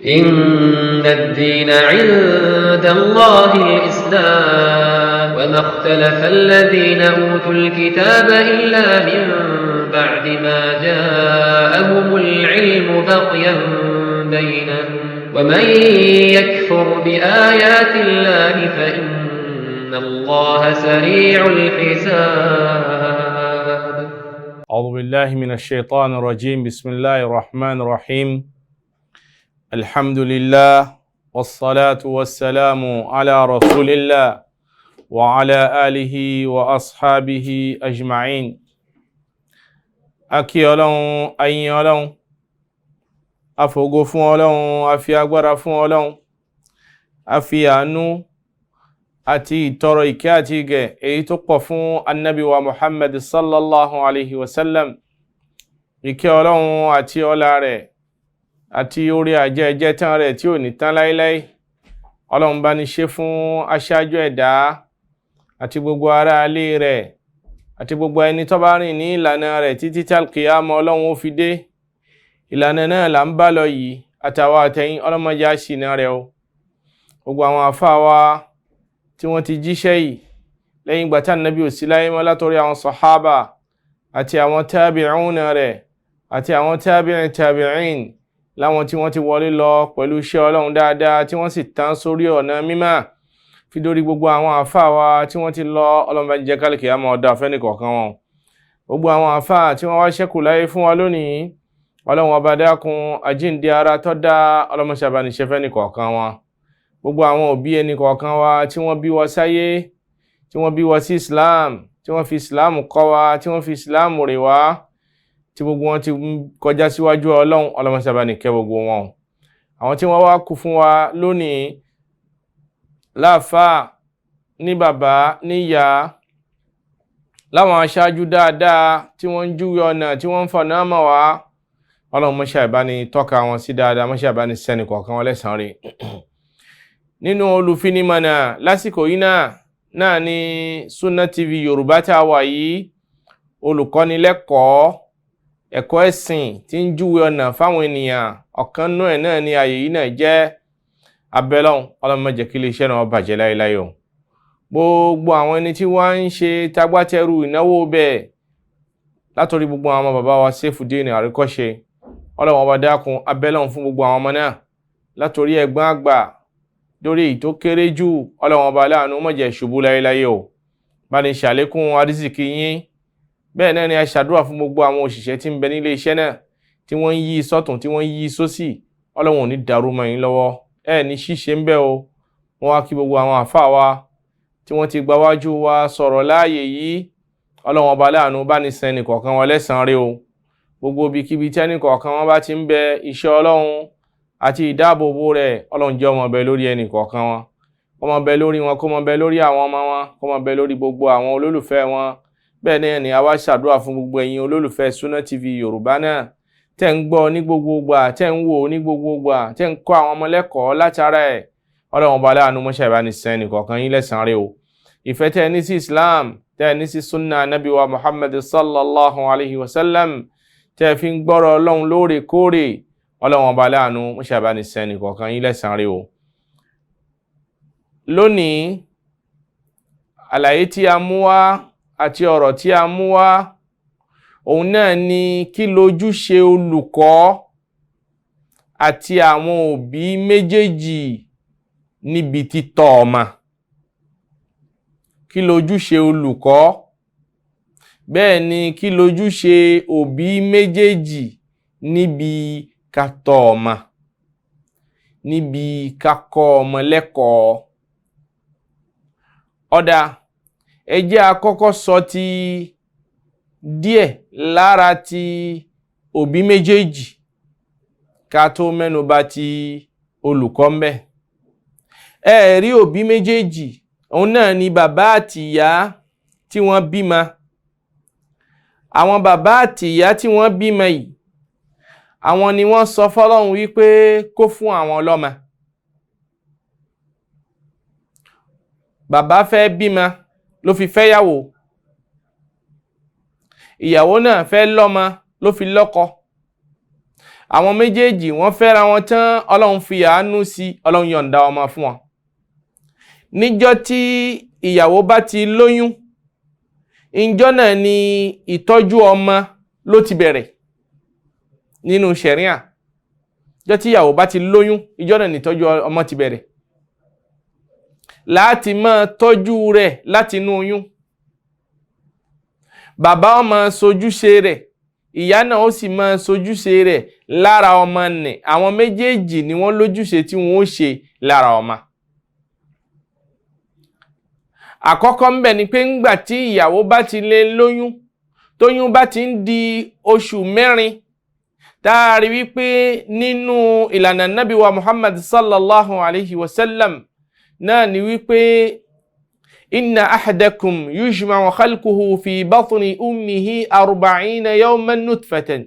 إن الدين عند الله الإسلام وما اختلف الذين أوتوا الكتاب إلا من بعد ما جاءهم العلم بغيا بينهم ومن يكفر بآيات الله فإن الله سريع الحساب. أعوذ بالله من الشيطان الرجيم. بسم الله الرحمن الرحيم. الحمد لله والصلاة والسلام على رسول الله وعلى آله وأصحابه أجمعين. A kí Ọlọ́run, a yìn Ọlọ́run, a fògo fún Ọlọ́run, a fi agbára fún Ọlọ́run, a fi àánú àti ìtọrọ ìkẹ́ àti ìgẹ̀ èyí tó pọ̀ fún Annabi wa Muhammad sallallahu alayhi wa sallam. Ìkẹ́ Ọlọ́run àti ọlá rẹ̀ àti orí àjẹjẹ tán rẹ̀ tí ò ní tán láéláé, Ọlọ́run bá ní ṣe fún aṣáájú ẹ̀dá àti gbogbo ará ilé rẹ̀ àti gbogbo ẹni tó bá rìn ní ìlànà rẹ̀ títí tí alkiyama Ọlọ́run ó fi dé. Ìlànà náà là ń bá lọ yìí, àtàwọn àtẹ̀yìn, ọlọ́mọdé àṣìnà rẹ̀ o. Gbogbo àwọn àfáà wa tí wọ́n ti jíṣẹ́ yìí lẹ́yìn ìgbà tí Ànábì ò sí láyé mọ́, látọ̀rí àwọn sàhábà àti àwọn tábì'ún rẹ̀ àti àwọn tábì'in tábì'in, láwọn tí wọ́n ti wọlé lọ pẹ̀lú iṣẹ́ Ọlọ́run dáadáa, tí wọ́n sì tán sórí ọ̀nà mímọ́, fi dórí gbogbo àwọn àfáà wa tí wọ́n ti lọ, Ọlọ́run bá jẹ́ kálíkì àmọ́ ọ̀dà fẹ́ni kọ̀ọ̀kan wọn. Gbogbo àwọn àfáà tí wọ́n wá ṣẹ́kù láyé fún wa lónìí, Ọlọ́run ọba dákun, àjíǹde ara tó dá, Ọlọ́run ṣàbániṣẹ́ fẹ́ni kọ̀ọ̀kan wọn. Gbogbo àwọn òbí ẹni kọ̀ọ̀kan wa tí wọ́n bí wa sáyé, tí wọ́n bí wa sí Islam, tí wọ́n fi Islam kọ́ wa, tí wọ́n fi Islam rè wá, tí gbogbo wọn ti kọjá síwájú Ọlọ́run, Ọlọ́run ṣàbánikẹ́ gbogbo wọn. Àwọn tí wọ́n wá kú fún wa lónìí láàfáà, ní bàbá, níyà, láwọn aṣáájú dáadáa tí wọ́n ń júwe ọ̀nà, tí wọ́n ń fọ̀nà mọ̀ wá, Ọlọ́run mọ́ṣẹ́ ìbáni tọ́ka wọn sí dáadáa, mọ́ṣẹ́ ìbáni sẹ́ni kọ̀ọ̀kan wọn lẹ́sàn-án rẹ̀. Nínú olùfinimọ̀nà lásìkò yìí náà ní Sunna TV Yorùbá tá a wà yìí, olùkọ́nilẹ́kọ̀ọ́ ẹ̀kọ́ ẹ̀sìn tí ń júwe ọ̀nà fáwọn ènìyàn, ọ̀kan náà náà ní ààyè yìí náà jẹ́ abẹ́lọ́hún. Ọlọ́run má jẹ́ kí iléeṣẹ́ náà bàjẹ́ láéláé o. Gbogbo àwọn ẹni tí wọ́n ń ṣe tagbátẹrù ìnáwó bẹ́ẹ̀, látọ̀rí gbogbo àwọn bàbá wa Saifuddin Àríkọ́ṣe, Ọlọ́run ọba dákun, abẹ́lọ́hún fún gbogbo àwọn ọmọ náà, látọ̀rí ẹ̀gbọ́n àgbà lórí èyí tó kéré jù. Ọlọ́run ọba aláàánú, má jẹ́ ṣubú láéláé o, bá ní ṣàlékún arísìkí yín. Bẹ́ẹ̀ náà ni a ṣàdúrà fún gbogbo àwọn òṣìṣẹ́ tí ń bẹ nílé iṣẹ́ náà, tí wọ́n ń yí sọ́tún, tí wọ́n ń yí sósì. Ọlọ́run ò ní dàrú mọ́ yín lọ́wọ́, ẹ ní ṣíṣe ń bẹ o. Wọ́n wá kí gbogbo àwọn àfáà wa tí wọ́n ti gbáwájú wa sọ̀rọ̀ láàyè yìí. Ọlọ́run ọba aláàánú, bá ní san ẹnìkọ̀ọ̀kan wọn lẹ́san rẹ̀ o. Gbogbo ibikíbi tí ẹnìkọ̀ọ̀kan wọn bá ti ń bẹ, iṣẹ́ Ọlọ́run àti ìdáàbòbò rẹ̀, Ọlọ́run jẹ́ ọmọ bẹ lórí ẹnìkọ̀ọ̀kan wọn, kó máa bẹ lórí wọn, kó máa bẹ lórí àwọn ọmọ wọn, kó máa bẹ lórí gbogbo àwọn olólùfẹ́ wọn. Bẹ́ẹ̀ náà ni a wá ṣàdúrà fún gbogbo ẹ̀yin olólùfẹ́ Sunna TV Yorùbá náà, tẹ́ ń gbọ́ ní gbogbo ìgbà, tẹ́ ń wò ní gbogbo ìgbà, tẹ́ ń kọ́ àwọn ọmọ lẹ́kọ̀ọ́ látara ẹ̀. Ọlọ́run ọba aláàánú, mọ́ṣẹ́ ìbánisẹ́ ẹnìkọ̀ọ̀kan yín lẹ́san rẹ̀ o. Ìfẹ́ tẹ́ ẹ ní sí Islam, tẹ́ ẹ ní sí sunna Nabi wa Muhammad sallallahu alayhi wa sallam, tẹ́ ẹ fi ń gbọ́rọ̀ Ọlọ́run lóòrèkóòrè, Ọlọ́run ọba aláàánú, mọ́ṣẹ́ ìbánisẹ́ ẹnìkọ̀ọ̀kan yín lẹ́san rẹ̀ o. Lónìí, àlàyé tí a mú wá àti ọ̀rọ̀ tí a mú wá, òun náà ni kí lójúṣe olùkọ́ àti àwọn òbí méjèèjì níbi títọ́ ọmọ. Kí lójúṣe olùkọ́, bẹ́ẹ̀ ni kí lójúṣe òbí méjèèjì níbi ká tọ́ ọmọ, níbi ká kọ́ ọmọ lẹ́kọ̀ọ́. Ọ̀dà, ẹ jẹ́ a kọ́kọ́ sọ ti díẹ̀ lára ti òbí méjèèjì ká tó mẹ́nu bà ti olùkọ́ ńbẹ̀. Ẹ rí òbí méjèèjì, òun náà ni bàbá àti ìyá tí wọ́n bímọ. Àwọn bàbá àti ìyá tí wọ́n bímọ yìí, àwọn ni wọ́n sọ fọ́lọ́run wípé kó fún àwọn lọ́mọ. Bàbá fẹ́ bímọ ló fi fẹ́yàwó, ìyàwó náà fẹ́ lọ́mọ ló fi lọ́kọ. Àwọn méjèèjì wọ́n fẹ́ra wọn tán, Ọlọ́run fi àánú sí, Ọlọ́run yọ̀ǹda ọmọ fún wọn. Níjọ́ tí ìyàwó bá ti lóyún, ìjọ́ náà ni ìtọ́jú ọmọ ló ti bẹ̀rẹ̀ nínú ṣẹ̀ríà. Ìjọ́ tí ìyàwó bá ti lóyún, ìjọ́ náà ni ìtọ́jú ọmọ ti bẹ̀rẹ̀, láti máa tọ́jú rẹ̀ láti inú oyún. Bàbá ó máa ṣojúṣe rẹ̀, ìyá náà ó sì máa ṣojúṣe rẹ̀ lára ọmọ nì. Àwọn méjèèjì ni wọ́n lójúṣe tí wọ́n ó ṣe lára ọmọ. Àkọ́kọ́ ńbẹ̀ ni pé ńgbà tí ìyàwó bá ti lè lóyún, tóyún bá ti ń di oṣù 4, tá a rí wípé nínú ìlànà Nábì wa Muhammad sallallahu alayhi wa sallam náà ni wípé inna ahadakum yujma'u khalquhu fi batni ummihi 40 yawman nutfatan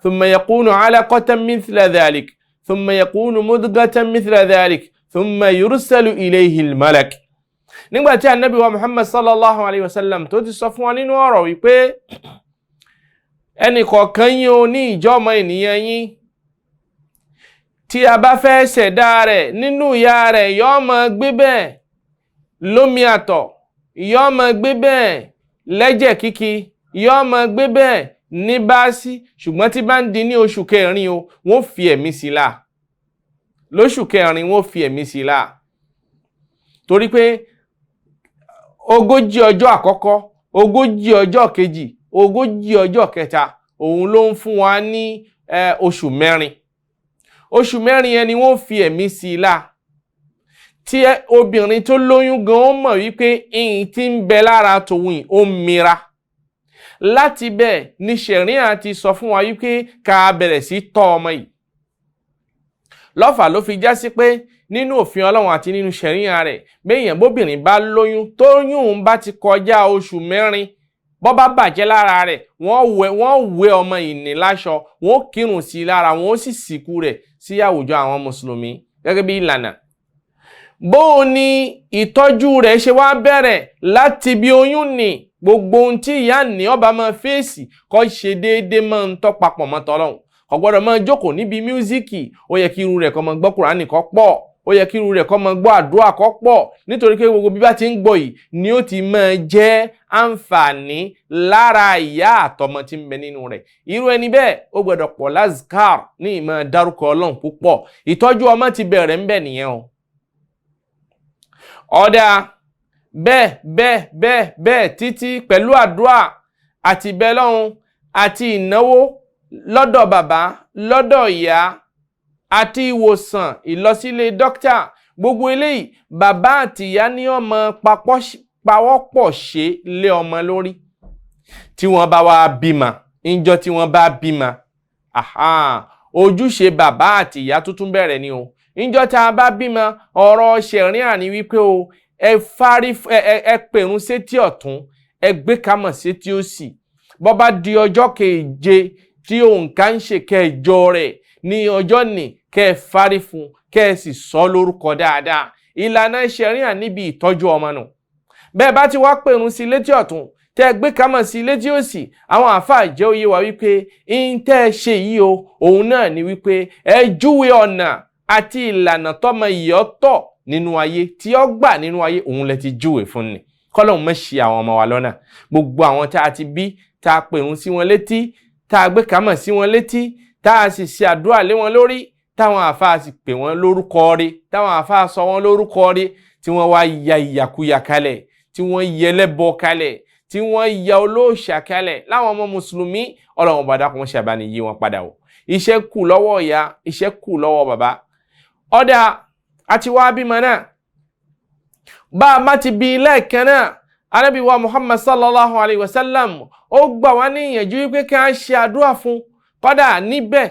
thumma yakunu alaqatan mithla dhalik thumma yakunu mudghatan mithla dhalik thumma yursalu ilayhi al-malak. Nígbà tí Ànábì wa Muhammad sallallahu alayhi wa sallam tó ti sọ fún wa nínú ọ̀rọ̀ wípé ẹnì kọ̀ọ̀kan yín o ní ìjọ́mọ ènìyàn yín, tí a bá fẹ́ ṣẹ̀dá rẹ̀ nínú ìyá rẹ̀, yóò máa gbé bẹ́ẹ̀ lómi àtọ̀, yóò máa gbé bẹ́ẹ̀ lẹ́jẹ̀ kíkí, yóò máa gbé bẹ́ẹ̀ ní báásí. Ṣùgbọ́n tí bá ń di ní oṣù kẹrin o, wọ́n fi ẹ̀mí sí la. Lóṣù kẹrin wọ́n fi ẹ̀mí sí la, torí pé 40 ọjọ́ àkọ́kọ́, 40 ọjọ́ kejì, 40 ọjọ́ kẹta, òun ló ń fún wa ní oṣù 4. Oṣù 4 yẹn ni wọ́n fi ẹ̀mí sí i la. Tí obìnrin tó lóyún gan ó mọ̀ wípé ìyìn tí ń bẹ lára tòun ó ń mira. Láti bẹ́ẹ̀ ni ṣẹ̀ríà ti sọ fún wa wípé ká bẹ̀rẹ̀ sí tọ́ ọmọ yìí. Lọ́fà ló fi já sí pé nínú òfin Ọlọ́run àti nínú ṣẹ̀ríà rẹ̀, béèyàn bóbìnrin bá lóyún, tóyún bá ti kọjá oṣù 4, bọ́ bá bàjẹ́ lára rẹ̀, wọ́n wẹ ọmọ ìní láṣọ, wọ́n kírun sí i lára, wọ́n sì sìnkú rẹ̀ sí àwùjọ àwọn mùsùlùmí gẹ́gẹ́ bí ìlànà. Bó o ní ìtọ́jú rẹ̀ ṣe wá bẹ̀rẹ̀ láti bí oyún ní, gbogbo ohun tí ìyá ní ọba máa fèsì kó ṣe déédéé máa ń tọ́ papọ̀ mọ́ tọ́lọ́hun. Kò gbọ́dọ̀ máa jókòó níbi mísíkì. Ó yẹ kí irú rẹ̀ kó máa gbọ́ Kùránì kó pọ̀, ó yẹ kí irú rẹ̀ kó máa gbọ́ àdúrà kó pọ̀, nítorí pé gbogbo bí bá ti ń gbọ́ yìí ni ó ti máa jẹ́ àǹfààní lára ìyá àtọmọ tí ń bẹ nínú rẹ̀. Irú ẹni bẹ́ẹ̀ ó gbọ́dọ̀ pọ̀ lázkar ní ìmọ̀ dárúkọ Ọlọ́run púpọ̀. Ìtọ́jú ọmọ ti bẹ̀rẹ̀ ń bẹ̀ nìyẹn o. Ọ̀dà bẹ́ẹ̀ bẹ́ẹ̀ bẹ́ẹ̀ bẹ́ẹ̀ títí pẹ̀lú àdúrà àti ìbẹ́lọ́hun àti ìnáwó lọ́dọ̀ bàbá, lọ́dọ̀ ìyá, àti ìwòsàn, ìlọsílé dókítà, gbogbo eléyìí bàbá àti ìyá ní ọmọ pawọ́pọ̀ ṣe lé ọmọ lórí. Tí wọ́n bá wá bímọ, níjọ́ tí wọ́n bá bímọ, ojúṣe bàbá àti ìyá tuntun bẹ̀rẹ̀ ni o. Níjọ́ tá a bá bímọ, ọ̀rọ̀ ṣẹ̀ríà ni wípé o ẹ fárí ẹ pèrún sétí ọ̀tún, ẹ gbé kámọ̀ sétí òsì. Bó bá di ọjọ́ keje tí òǹkà ń ṣe kẹjọ rẹ̀ ní ọjọ́ ní, kẹ́ ẹ fárí fún, kẹ́ ẹ sì sọ lórúkọ dáadáa. Ìlànà ṣẹ̀ríà níbi ìtọ́jú ọmọ nù. Bẹ́ẹ̀ bá ti wá pèrún sí létí ọ̀tún, tẹ́ ẹ gbé kámọ̀ sí létí òsì, àwọn àáfàá jẹ́ òye wa wípé ń tẹ́ ẹ ṣe yìí o, òun náà ni wípé ẹ júwe ọ̀nà àti ìlànà tọ́mọ yìí ó tọ̀ nínú ayé, tí ó gbà nínú ayé, òun lẹ ti júwe fún ni. Kọ́lọ́hún má ṣì àwọn ọmọ wa lọ́nà. Gbogbo àwọn tá a ti bí, tá a pèrún sí wọn létí, tá a gbé kámọ̀ sí wọn létí, tá a sì ṣe àdúrà lé wọn lórí, táwọn àáfàá sì pè wọ́n lórúkọ rí, táwọn àáfàá sọ wọ́n lórúkọ rí, tí wọ́n wá ya ìyàkuyà kalẹ̀, tí wọ́n yẹlẹ́bọ kalẹ̀, tí wọ́n ya olóòṣà kalẹ̀ láwọn ọmọ mùsùlùmí, Ọlọ́run bá dákun ṣàbá ní yí wọn padà o. Iṣẹ́ kù lọ́wọ́ ìyá, iṣẹ́ kù lọ́wọ́ bàbá. Ọ̀dà àti wá bímọ náà, bá a má ti bí lẹ́ẹ̀kan náà, Ànábì wa Muhammad sallallahu alayhi wa sallam ó gbà wá ní ìyànjú wípé kí a ṣe àdúrà fún. Kódà níbẹ̀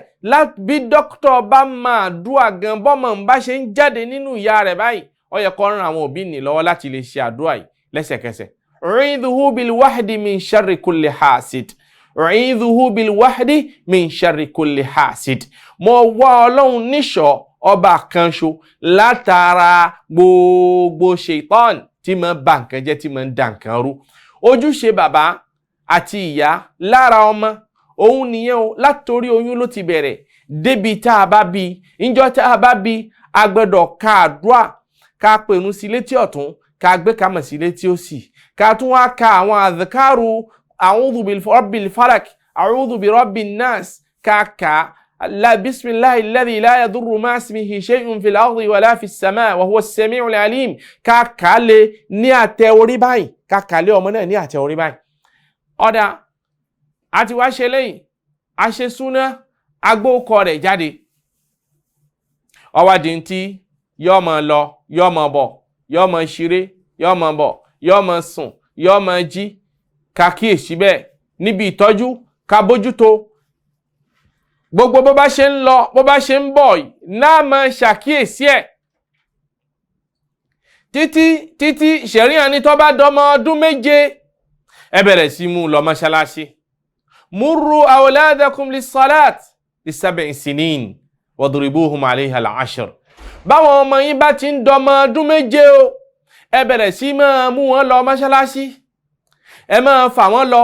bí dókítà bá máa àdúrà gan, bọ́mọ̀ ń bá ṣe ń jáde nínú ìyá rẹ̀ báyìí, ó yẹ kó ran àwọn òbí ní lọ́wọ́ láti lè ṣe àdúrà yìí lẹ́sẹ̀kẹsẹ̀. U'idhuhu bil wahdi min sharri kulli hasid. U'idhuhu bil wahdi min sharri kulli hasid. Mo wá Ọlọ́run níṣọ́ ọba kan ṣo látara gbogbo ṣètọ́n tí máa bà nǹkan jẹ́, tí máa ń da nǹkan rú. Ojúṣe bàbá àti ìyá lára ọmọ òun nìyẹn o. Látòrí oyún ló ti bẹ̀rẹ̀. Débi tá a bá bí, níjọ́ tá a bá bí, a gbọ́dọ̀ ka àdúrà, ká pèrún sí létí ọ̀tún, ká gbé kámọ̀ sí létí òsì, ká tún wá ka àwọn àdìkárù a'udhu bi rabbil falak, a'udhu bi rabbin nas, ká kà á bisimilahi alladhi la yadurru ma'a ismihi shay'un fil ardi wala fis sama' wa huwa as-sami'ul alim, ká kà á lé ní àtẹ orí báyìí, ká kà á lé ọmọ náà ní àtẹ orí báyìí. Ọ̀dà àti wá ṣe lẹ́yìn a ṣe súná, agbókọ rẹ̀ jáde, ọwádìí ntí yóò máa lọ, yóò máa bọ̀, yóò máa ṣeré, yóò máa bọ̀, yóò máa sùn, yóò máa jí. Ká kíyèsí bẹ́ẹ̀ níbi ìtọ́jú, ká bójútó gbogbo bó bá ṣe ń lọ, bó bá ṣe ń bọ̀ náà, máa ṣàkíyèsí ẹ̀ títí títí. Ṣẹ̀ríà ní tó bá dọmọ ọdún 7, ẹ bẹ̀rẹ̀ sí mú lọ mọ́ṣáláṣí. Murru awladakum lis-salat li-sab'i sinin wadribuhum alayha al-ashr. Báwọn ọmọ yín bá ti ń dọmọ ọdún 7 o, ẹ bẹ̀rẹ̀ sí máa mú wọn lọ mọ́ṣáláṣí, ẹ máa fà wọ́n lọ.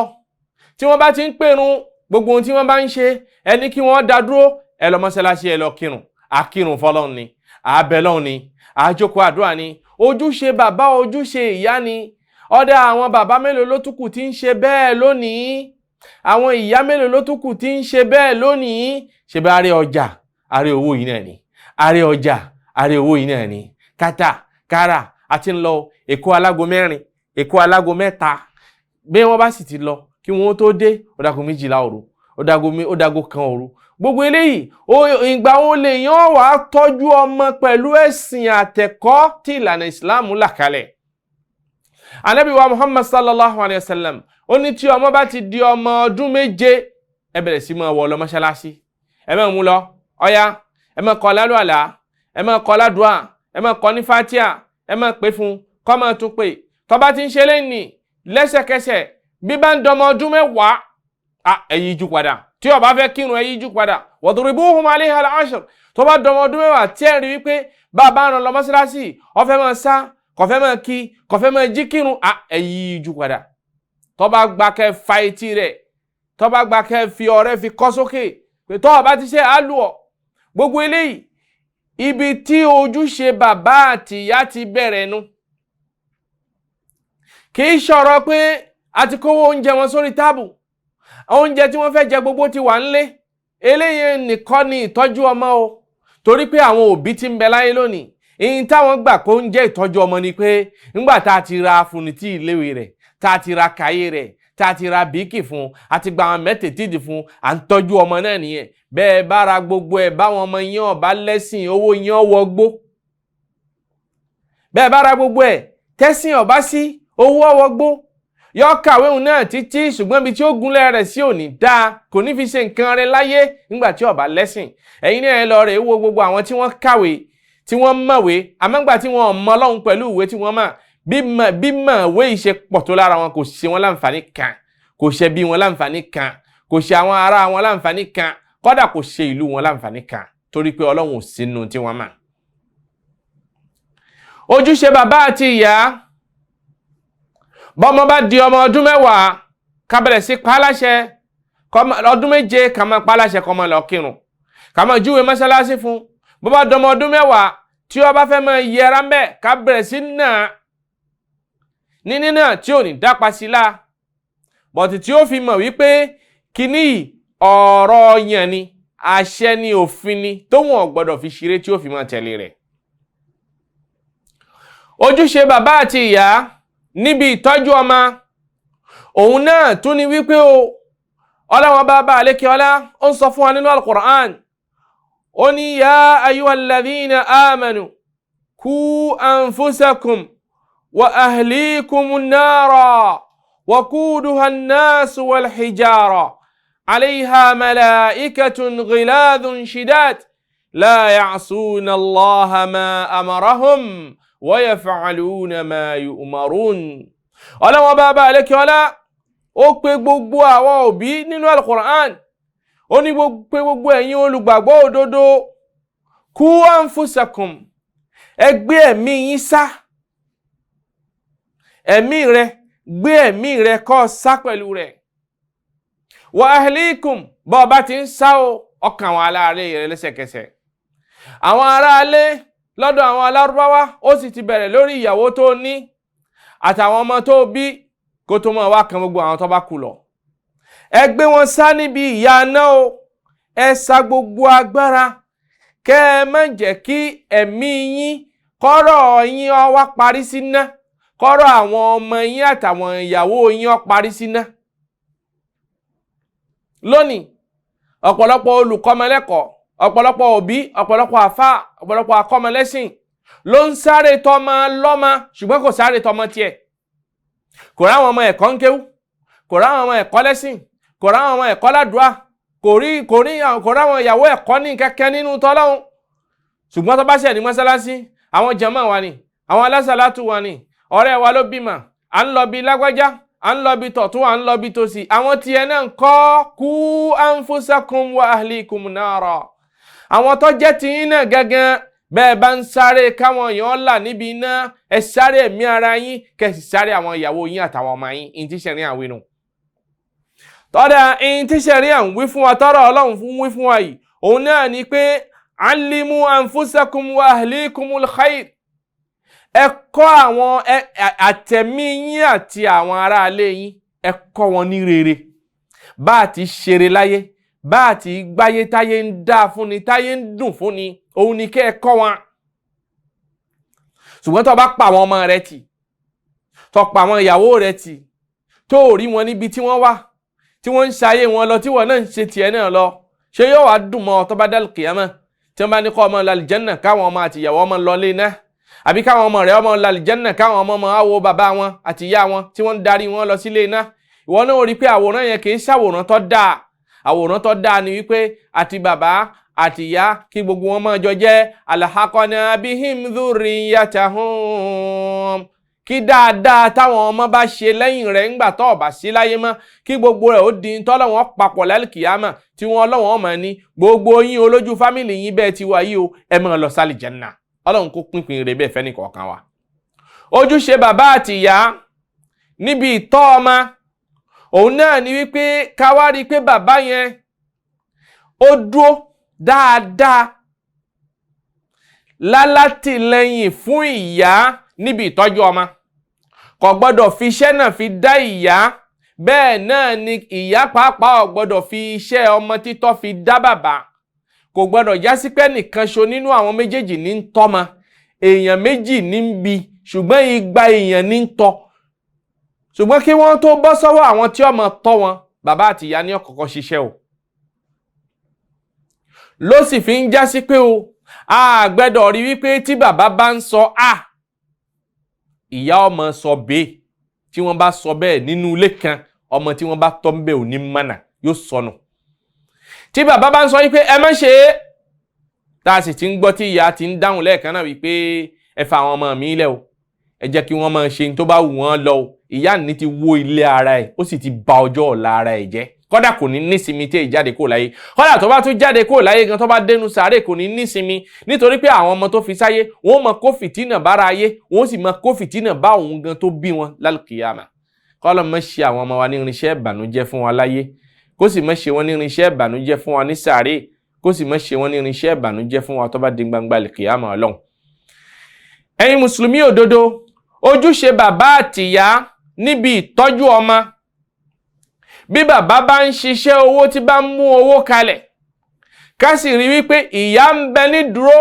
Tí wọ́n bá ti ń pèrun, gbogbo ohun tí wọ́n bá ń ṣe, ẹ ní kí wọ́n dá dúró, ẹ lọ mọ́ṣáláṣí, ẹ lọ kírun. Àkírun fọlọ́run ni, àbẹ̀lọ́run ni, àjókòó àdúrà ni, ojúṣe bàbá, ojúṣe ìyá ni. Ọ̀dà àwọn bàbá mélòó ló tún kù tí ń ṣe bẹ́ẹ̀ lónìí? Àwọn ìyá mélòó ló tún kù tí ń ṣe bẹ́ẹ̀ lónìí? Ṣe bá àárẹ̀ ọjà, àárẹ̀ owó yìí náà ni, àárẹ̀ ọjà, àárẹ̀ owó yìí náà ni, kátà kárà àti ń lọ Èkó alágo 4, Èkó alágo 3. Bí wọ́n bá sì ti lọ, kí wọ́n tó dé, ó dago 12 òru, ó dago 1 òru. Gbogbo eléyìí, ìgbà wo lè yàn wá tọ́jú ọmọ pẹ̀lú ẹ̀sìn àtẹ̀kọ́ tí ìlànà ìsìláàmù là kalẹ̀? Ànábì wa Muhammad sallallahu alayhi wa sallam, ó ní tí ọmọ bá ti di ọmọ ọdún 7, ẹ bẹ̀rẹ̀ sí máa wọ̀ lọ mọ́ṣáláṣí, ẹ máa mú lọ, ọ̀yá, ẹ máa kọ́ lálù àlá, ẹ máa kọ́ ládùá, ẹ máa kọ́ ní fatia, ẹ máa pè fún kọ́ máa tún pè. Tó bá ti ń ṣe lẹ́yìn lẹ́sẹ̀kẹsẹ̀, bí bá ń dọmọ ọdún 10, ẹ yíjú padà. Tí ó bá fẹ́ kírun, ẹ yíjú padà. Wadribuhum alayha al-ashr. Tó bá dọmọ ọdún 10, tí ẹ rí wípé bàbá rán lọ mọ́ṣáláṣí, ó fẹ́ máa sá, kò fẹ́ máa kí, kò fẹ́ máa jí kírun, ẹ yíjú padà. Tó bá gba kẹ́ fa etí rẹ̀, tó bá gba kẹ́ fi ọ̀rẹ́ fi kọ́ sókè pé tó bá ti ṣe àlù ọ̀. Gbogbo eléyìí, ibi tí ojúṣe bàbá àti ìyá ti bẹ̀rẹ̀ nu. Kì í ṣọ̀rọ̀ pé a ti kówó oúnjẹ wọn sórí tábù, oúnjẹ tí wọ́n fẹ́ jẹ gbogbo ti wà ńlé. Eléyìí nìkan ni ìtọ́jú ọmọ o, torí pé àwọn òbí tí ń bẹ láyé lónìí, ìyìn táwọn gbà kó ń jẹ́ ìtọ́jú ọmọ ni pé ńgbà tá a ti ra funití iléèwé rẹ̀, tá a ti ra kàyé rẹ̀, tá a ti ra bíìkì fún, a ti gba àwọn mẹ́tẹ̀ẹ̀tìdì fún, à ń tọ́jú ọmọ náà nìyẹn. Bẹ́ẹ̀ bá ra gbogbo ẹ̀, báwọn ọmọ yẹn ọba lẹ́sìn, owó yẹn wọgbó. Bẹ́ẹ̀ bá ra gbogbo ẹ̀, tẹ́sìn ọba sí, owó ọwọ́gbó. Yọ kàwé òun náà títí, ṣùgbọ́n ibi tí ó gúnlẹ̀ rẹ̀ sí òní dáa, kò ní fi ṣe nǹkan rẹ̀ láyé nígbà tí ó bá lẹ́sìn. Ẹ̀yin náà ẹ lọ rẹ̀ wo gbogbo àwọn tí wọ́n kàwé, tí wọ́n mọ̀wé, àmọ́ ńgbà tí wọ́n mọ Ọlọ́run pẹ̀lú ìwé tí wọ́n mọ̀, bí mọ̀wé yìí ṣe pọ̀ tó lára wọn, kò ṣe wọn láǹfààní kan, kò ṣe bí wọn láǹfààní kan, kò ṣe àwọn ará wọn láǹfààní kan, kódà kò ṣe ìlú wọn láǹfààní kan, torí pé Ọlọ́run ò sínú tí wọ́n mọ̀. Ojúṣe bàbá àti ìyá, bọ́mọ bá di ọmọ ọdún 10, ká bẹ̀rẹ̀ sí pa á láṣẹ. Ọdún 7, ká máa pa á láṣẹ kó máa lọ kírun, ká máa júwe mọ́ṣáláṣí fún. Bó bá dọmọ ọdún 10, tí ó bá fẹ́ máa yẹra ń bẹ̀, ká bẹ̀rẹ̀ sí nà ní nínà tí ò ní dápa sí la bọ̀tì, tí ó fi mọ̀ wípé kíní yìí ọ̀rọ̀ yẹn ni, àṣẹ ni, òfin ni, tóun ò gbọ́dọ̀ fi ṣeré, tí ó fi máa tẹ̀lé rẹ̀. Ojúṣe bàbá àti ìyá níbi ìtọ́jú ọmọ, òun náà tún ni wípé o, Ọlọ́wọ́n bá bá àlékè ọlá, ó ń sọ fún wa nínú Al-Qur'an, ó ní: يا أيها الذين آمنوا قوا أنفسكم وأهليكم نارا وقودها الناس والحجارة عليها ملائكة غلاظ شداد لا يعصون الله ما أمرهم ويفعلون ما يؤمرون. Ọlọ́wọ́n bá bá àlékè ọlá, ó pe gbogbo àwọn òbí nínú Al-Qur'an, ó ní pé gbogbo ẹ̀yin olùgbàgbọ́ òdodo, قوا أنفسكم, ẹ gbé ẹ̀mí yín sá, ẹ̀mí rẹ, gbé ẹ̀mí rẹ kó sá pẹ̀lú rẹ̀. وأهليكم, bọ́ ọ bá ti ń sá o, Ọkàn àwọn aráalé rẹ lẹ́sẹ̀kẹsẹ̀. Àwọn aráalé lọ́dọ̀ àwọn alárúbáwá, ó sì ti bẹ̀rẹ̀ lórí ìyàwó tó ní àtàwọn ọmọ tó bí, kó tó mọ̀ wá kan gbogbo àwọn tó bá kú lọ. Ẹ gbé wọn sá níbi ìyà náà o. Ẹ sa gbogbo agbára kẹ́ ẹ má jẹ́ kí ẹ̀mí yín, kọ́rọ̀ yín ó wá parí sí ná, kọ́rọ̀ àwọn ọmọ yín àtàwọn ìyàwó yín ó parí sí ná. Lónìí, ọ̀pọ̀lọpọ̀ olùkọ́mọlẹ́kọ̀ọ́, ọ̀pọ̀lọpọ̀ òbí, ọ̀pọ̀lọpọ̀ àfáà, ọ̀pọ̀lọpọ̀ akọ́mọlẹ́sìn ló ń sáré tọmọ lọ́mọ, ṣùgbọ́n kò sáré tọmọ tiẹ̀. Kò ráwọn ọmọ ẹ̀kọ́ ń kéwú, kò ráwọn ọmọ ẹ̀kọ́ lẹ́sìn, kò ráwọn ọmọ ẹ̀kọ́ ládùúà, kò ráwọn ìyàwó ẹ̀kọ́ ní kẹ́kẹ́ nínú tọ́lọ́hún. Ṣùgbọ́n tó bá ṣẹ̀ ní mọ́sálásí, àwọn jàmáà wa ni, àwọn alásàlátù wa ni, ọ̀rẹ́ wa ló bímọ, à ń lọ bí lágbájá, à ń lọ bí tọ̀tún, à ń lọ bí tòsì. Àwọn tiẹ̀ náà ń kọ́ kú anfusakum wa ahlikum nara. Àwọn tó jẹ́ tiyín náà gángan, bẹ́ẹ̀ bá ń sáré káwọn èèyàn là níbi iná, ẹ sáré ẹ̀mí ara yín, kẹ́ sì sáré àwọn ìyàwó yín àtàwọn ọmọ yín. Ìyìn tí sẹ̀rí àwọn inú. Tọ́da ìyìn tí sẹ̀rí à ń wí fún wa, tọ́rọ̀ Ọlọ́run fún wí fún wa yìí, òun náà ni pé allimu anfusakum wa ahlikumul khair. Ẹ kọ́ àwọn àtẹ̀mí yín àti àwọn aráalé yín, ẹ kọ́ wọn ní rere. Bá a ti ṣeré láyé, bá a ti gbáyé, táyé ń dáa fún ni, táyé ń dùn fún ni, òun ni kẹ́ ẹ kọ́ wọn. Ṣùgbọ́n tó bá pa àwọn ọmọ rẹ tì, tó pa àwọn ìyàwó rẹ tì, tó rí wọn níbi tí wọ́n wà, tí wọ́n ń ṣayé wọn lọ, tí wọ́n náà ń ṣe tiẹ̀ náà lọ, ṣé yóò wá dùn mọ́ ọ tó bá dal kìyámà, tí wọ́n bá ní kọ́ ọmọ lálìjẹ́nà, káwọn ọmọ àti ìyàwó ọmọ lọ lé náà, àbí káwọn ọmọ rẹ ọmọ lálìjẹ́nà, káwọn ọmọ ọmọ àwo bàbá wọn àti ìyá wọn tí wọ́n ń darí wọn lọ sílé náà? Ìwọ náà rí pé àwòrán yẹn kì í ṣàwòrán tó dáa. Àwòrán tó dáa ni wípé àti bàbá àti ìyá, kí gbogbo wọn máa jọ jẹ́ alhaqna bihim dhurriyyatahum, kí dáadáa táwọn ọmọ bá ṣe lẹ́yìn rẹ̀ ńgbà tó ọ̀bà sí láyé mọ́, kí gbogbo rẹ̀ ó di tọ́lọ́wọ́n papọ̀ lálùkìyámà, tí wọ́n ọlọ́wọ́n mọ̀ ní gbogbo yín olójú fámìlì yín bẹ́ẹ̀ ti wà yìí o, ẹ máa lọ sálì jẹ́nà. Ọlọ́run kó pínpín rẹ̀ bẹ́ẹ̀ fẹ́ni kọ̀ọ̀kan wa. Ojúṣe bàbá àti ìyá níbi ìtọ́ ọmọ, òun náà ni wípé ká wá rí i pé bàbá yẹn ó dúró dáadáa lálátìlẹ́yìn fún ìyá níbi ìtọ́jú ọmọ. Kò gbọ́dọ̀ fi iṣẹ́ náà fi dá ìyá, bẹ́ẹ̀ náà ni ìyá pàápàá ò gbọ́dọ̀ fi iṣẹ́ ọmọ títọ́ fi dá bàbá. Kò gbọ́dọ̀ jásí pé nìkan ṣo nínú àwọn méjèèjì ní ń tọ́mọ. Èèyàn méjì ní ń bi, ṣùgbọ́n igba èèyàn ní ń tọ́. Ṣùgbọ́n kí wọ́n tó bọ́ sọ́wọ́ àwọn tí ọmọ tọ́ wọn, bàbá àti ìyá ní ọ̀kọ̀ọ̀kan ṣiṣẹ́ o. Ló sì fi ń jásí pé o a gbẹ́dọ̀ rí wípé tí bàbá bá ń sọ a, ìyá ọmọ sọ bẹ́ẹ̀. Tí wọ́n bá sọ bẹ́ẹ̀ nínú ilé kan, ọmọ tí wọ́n bá tọ́ ń bẹ̀ ò ní mọ̀nà, yóò sọnù. Tí bàbá bá ń sọ wípé ẹ má ṣe é, tá a sì ti ń gbọ́ tí ìyá ti ń dáhùn lẹ́ẹ̀kan náà wípé ẹ fa àwọn ọmọ mi lẹ̀ o, ẹ jẹ́ kí wọ́n máa ṣe tó bá wù wọ́n lọ o, ìyá ní ti wó ilé ara ẹ̀, ó sì ti ba ọjọ́ ọ̀la ara ẹ̀ jẹ́. Kódà kò ní nísinmi tí èyí jáde kó láyé. Kódà tó bá tún jáde kó láyé gan, tó bá dénú sàárè, kò ní nísinmi, nítorí pé àwọn ọmọ tó fi sáyé, wọ́n mọ kó fìtínà bára ayé, wọ́n sì mọ kó fìtínà bá òun gan tó bí wọn lálùkìyàmà. Kọ́lọ́ mọ̀ ṣe àwọn ọmọ wa ní irinṣẹ́ ìbànújẹ́ fún wa láyé, kó sì mọ̀ ṣe wọ́n ní irinṣẹ́ ìbànújẹ́ fún wa ní sàárè, kó sì mọ̀ ṣe wọ́n ní irinṣẹ́ ìbànújẹ́ fún wa tó bá di gbangba lìkìyàmà Ọlọ́run. Ẹ̀yin mùsùlùmí òdodo, ojúṣe bàbá àtìyá níbi ìtọ́jú ọmọ, bí bàbá bá ń ṣiṣẹ́ owó, tí bá ń mú owó kalẹ̀, ká sì rí wípé ìyá ń bẹ ní dúró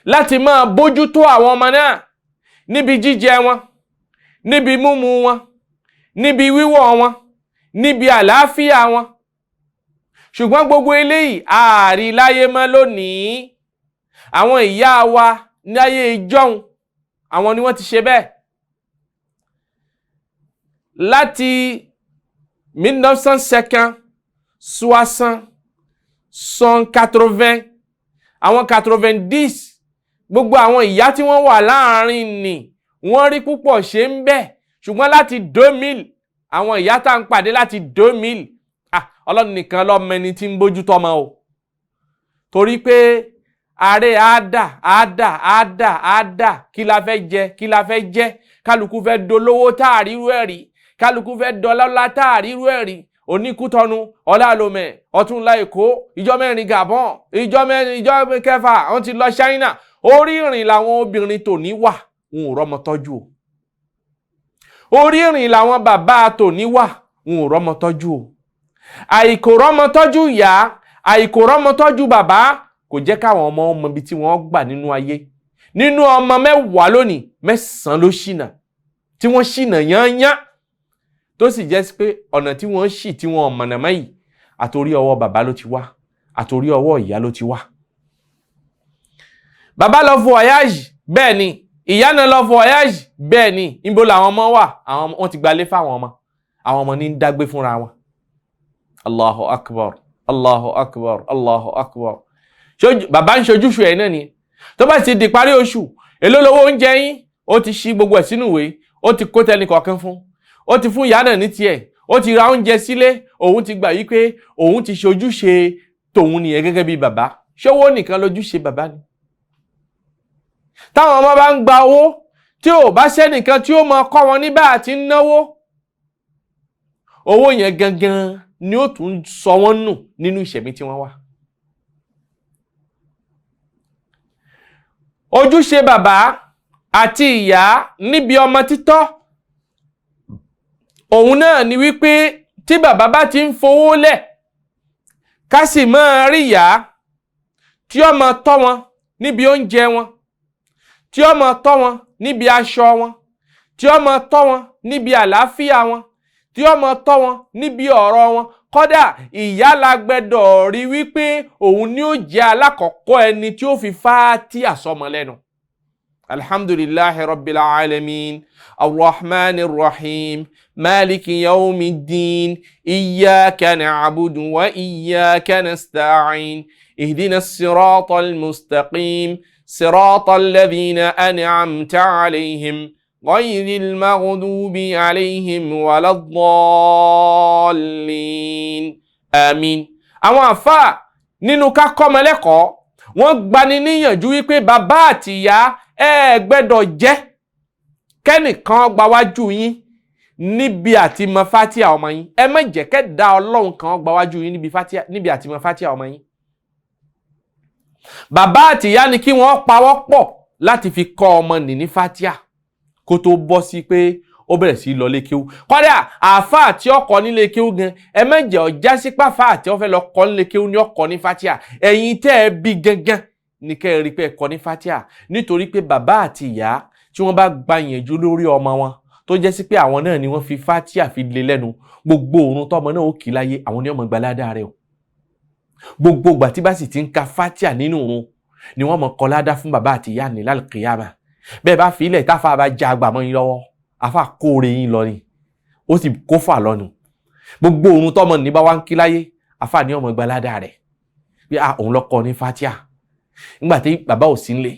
láti máa bójútó àwọn ọmọ náà níbi jíjẹ wọn, níbi múmu wọn, níbi wíwọ̀ wọn, níbi àlàáfíà wọn. Ṣùgbọ́n gbogbo eléyìí ààrí láyé mọ́ lónìí. Àwọn ìyá wa ní ayé ìjọ́un, àwọn ni wọ́n ti ṣe bẹ́ẹ̀ láti 1950, 60, 180, àwọn 90. Gbogbo àwọn ìyá tí wọ́n wà láàrin ni wọ́n rí púpọ̀ ṣe ń bẹ̀. Ṣùgbọ́n láti 2000, àwọn ìyá tá à ń pàdé láti 2000, Ọlọ́run nìkan ló mọ ẹni tí ń bójú tọ́mọ o, torí pé ààrẹ àádà àádà àádà àádà, kí la fẹ́ jẹ, kí la fẹ́ jẹ, kálukú fẹ́ dolówó tá a rírú ẹ̀ rí, kálukú fẹ́ dọlọ́lá tá a rírú ẹ̀ rí. Oníkútọ́nu, ọ̀làlómẹ̀, ọ̀túnla Èkó, ìjọ 4 Gabon, ìjọ 4, ìjọ 6 wọ́n ti lọ China. Orí ìrìn làwọn obìnrin tòní wà, wọn ò rọ́mọ tọ́jú o. Orí ìrìn làwọn bàbá tòní wà, wọn ò rọ́mọ tọ́jú o. Àìkò rọ́mọ tọ́jú ìyá, àìkò rọ́mọ tọ́jú bàbá kò jẹ́ káwọn ọmọ ọmọ ibi tí wọ́n gbà nínú ayé. Nínú ọmọ 10 lónìí, 9 ló ṣìnà, tí wọ́n ṣìnà yányán, tó sì jẹ́ pé ọ̀nà tí wọ́n ṣì tí wọ́n mọ̀nà mọ́ yìí, àtòrí ọwọ́ bàbá ló ti wá, àtòrí ọwọ́ ìyá ló ti wá. Bàbá lọ voyage, bẹ́ẹ̀ ni, ìyá náà lọ voyage, bẹ́ẹ̀ ni. Níbo làwọn ọmọ wà? Àwọn wọ́n ti gbalé fáwọn ọmọ, àwọn ọmọ ní ń dágbé fúnra wọn. Allahu akbar, Allahu akbar, Allahu akbar. Bàbá ń ṣojúṣe ẹ̀ náà ni. Tó bá ti di parí oṣù, èló lówó oúnjẹ yín? Ó ti ṣí gbogbo ẹ̀ sínú ìwé, ó ti kó tẹnì kọ̀ọ̀kan fún, ó ti fún ìyá náà ní tiẹ̀, ó ti ra oúnjẹ sílé. Òun ti gbà yí pé òun ti ṣojúṣe tòun nìyẹn gẹ́gẹ́ bí bàbá. Ṣówó nìkan lójúṣe bàbá ni? Táwọn ọmọ bá ń gba owó, tí ò bá sẹ́nìkan tí ó mọ kọ́ wọn ní bá àti ń náwó, owó yẹn gangan ni ó tún sọ wọ́n nù nínú ìṣẹ̀mí tí wọ́n wà. Ojúṣe bàbá àti ìyá níbi ọmọ títọ́ òun náà ni wípé tí bàbá bá ti ń fowó lẹ̀, ká sì máa rí ìyá tí ó máa tọ́ wọn níbi oúnjẹ wọn, tí ó máa tọ́ wọn níbi aṣọ wọn, tí ó máa tọ́ wọn níbi àlàáfíà wọn, tí ó máa tọ́ wọn níbi ọ̀rọ̀ wọn. Kódà ìyá la gbẹ́dọ̀ rí wípé òun ni ó jẹ́ alákọ̀ọ́kọ́ ẹni tí ó fi Fátíà sọmọ lẹ́nu. Alhamdulillahi rabbil alamin, arrahmanir rahim, maliki yawmiddin, iyyaka na'budu wa iyyaka nasta'in, ihdina siratal mustaqim, siratal ladhina an'amta alayhim, ghayril maghdubi alayhim waladdallin. Àmín. Àwọn àfáà nínú ká kọ́mọ lẹ́kọ̀ọ́, wọ́n gbani níyànjú wípé bàbá àti ìyá ẹ gbẹ́dọ̀ jẹ́ kẹ́nìkan gba wájú yín níbi àti mọ Fátíà ọmọ yín. Ẹ má jẹ́ kẹ́dá Ọlọ́run kan gba wájú yín níbi àti mọ Fátíà ọmọ yín. Bàbá àti ìyá ni kí wọ́n pawọ́ pọ̀ láti fi kọ́ ọmọ nì ní Fátíà kó tó bọ́ sí pé ó bẹ̀rẹ̀ sí lọ lé kéwú. Kódà àáfàá tí ọkọ nílé kéwú gan, ẹ má jẹ́ ọjà sípà fáà tí wọ́n fẹ́ lọ kọ́ nílé kéwú ní ọkọ ní Fátíà. Ẹ̀yin tẹ́ ẹ bí gangan ní kẹ́ ẹ rí pé ẹ kọ́ ní Fátíà, nítorí pé bàbá àti ìyá tí wọ́n bá gba ìyànjú lórí ọmọ wọn, tó jẹ́ sí pé àwọn náà ni wọ́n fi Fátíà fi lé lẹ́nu, gbogbo òrun tọ́mọ náà ó kì í láyé, àwọn ni ọmọ gbaládá rẹ o. Gbogbo ìgbà tí bá sì ti ń ka Fátíà nínú òrun ni wọ́n mọ̀ kọ́ ládá fún bàbá àti ìyá ní lálùkìyàmà. Bẹ́ẹ̀ bá fi ilẹ̀ táfà bá já àgbà mọ́ yín lọ́wọ́, àfà kóore yín lọ ni, ó sì kó fà lọ́nu. Gbogbo òrun tọ́mọ ní bá wá ń kí láyé, àfà ní ọmọ gbaládá rẹ̀ bí a òun lọ́kọ ní Fátíà. Nígbà tí bàbá ò sí nílé,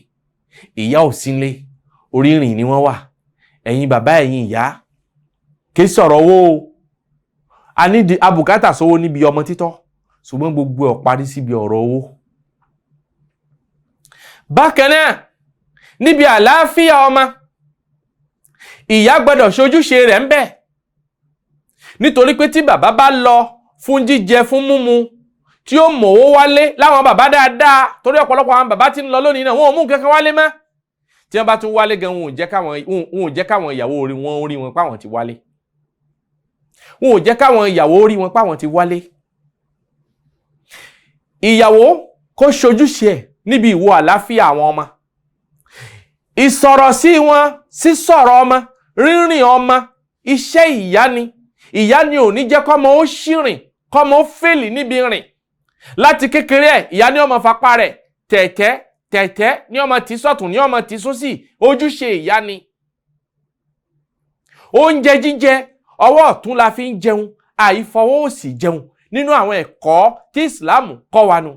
ìyá ò sí nílé, orí ìrìn ni wọ́n wà. Ẹ̀yin bàbá, ẹ̀yin ìyá, kì í sọ̀rọ̀ owó o. A ní abùkátà sówó níbi ọmọ títọ́, ṣùgbọ́n gbogbo ẹ̀ parí síbi ọ̀rọ̀ owó. Bákan náà, níbi àlàáfíà ọmọ, ìyá gbọ́dọ̀ ṣojúṣe rẹ̀ ń bẹ̀. Nítorí pé tí bàbá bá lọ fún jíjẹ fún múmu tí ó mọ̀wó wálé láwọn bàbá dáadáa, torí ọ̀pọ̀lọpọ̀ àwọn bàbá tí ń lọ lónìí náà wọn ò mú nǹkan kan wálé mọ́. Tí wọ́n bá tún wálé gan, wọn ò jẹ́ káwọn ìyàwó orí wọn rí wọn páwọn ti wálé. Wọn ò jẹ́ káwọn ìyàwó rí wọn páwọn ti wálé. Ìyàwó kó ṣojúṣe ẹ̀ níbi ìwò àlàáfíà àwọn ọmọ. Ìsọ̀rọ̀ sí wọn, sísọ̀rọ̀ ọmọ, rírìn ọmọ, iṣẹ́ ìyá ni. Ìyá ni ò ní jẹ́ kọ́mọ ó ṣìrìn, kọ́mọ ó fèlì níbi rìn. Láti kékeré ẹ̀, ìyá ni ọmọ fapá rẹ̀ tẹ̀tẹ̀ tẹ̀tẹ̀ ní ọmọ tí sọ̀tún ní ọmọ tí sósì, ojúṣe ìyá ni. Oúnjẹ jíjẹ, ọwọ́ ọ̀tún la fi ń jẹun, àìfọwọ́ òsì jẹun nínú àwọn ẹ̀kọ́ tí Ìsìláàmù kọ́ wa nù.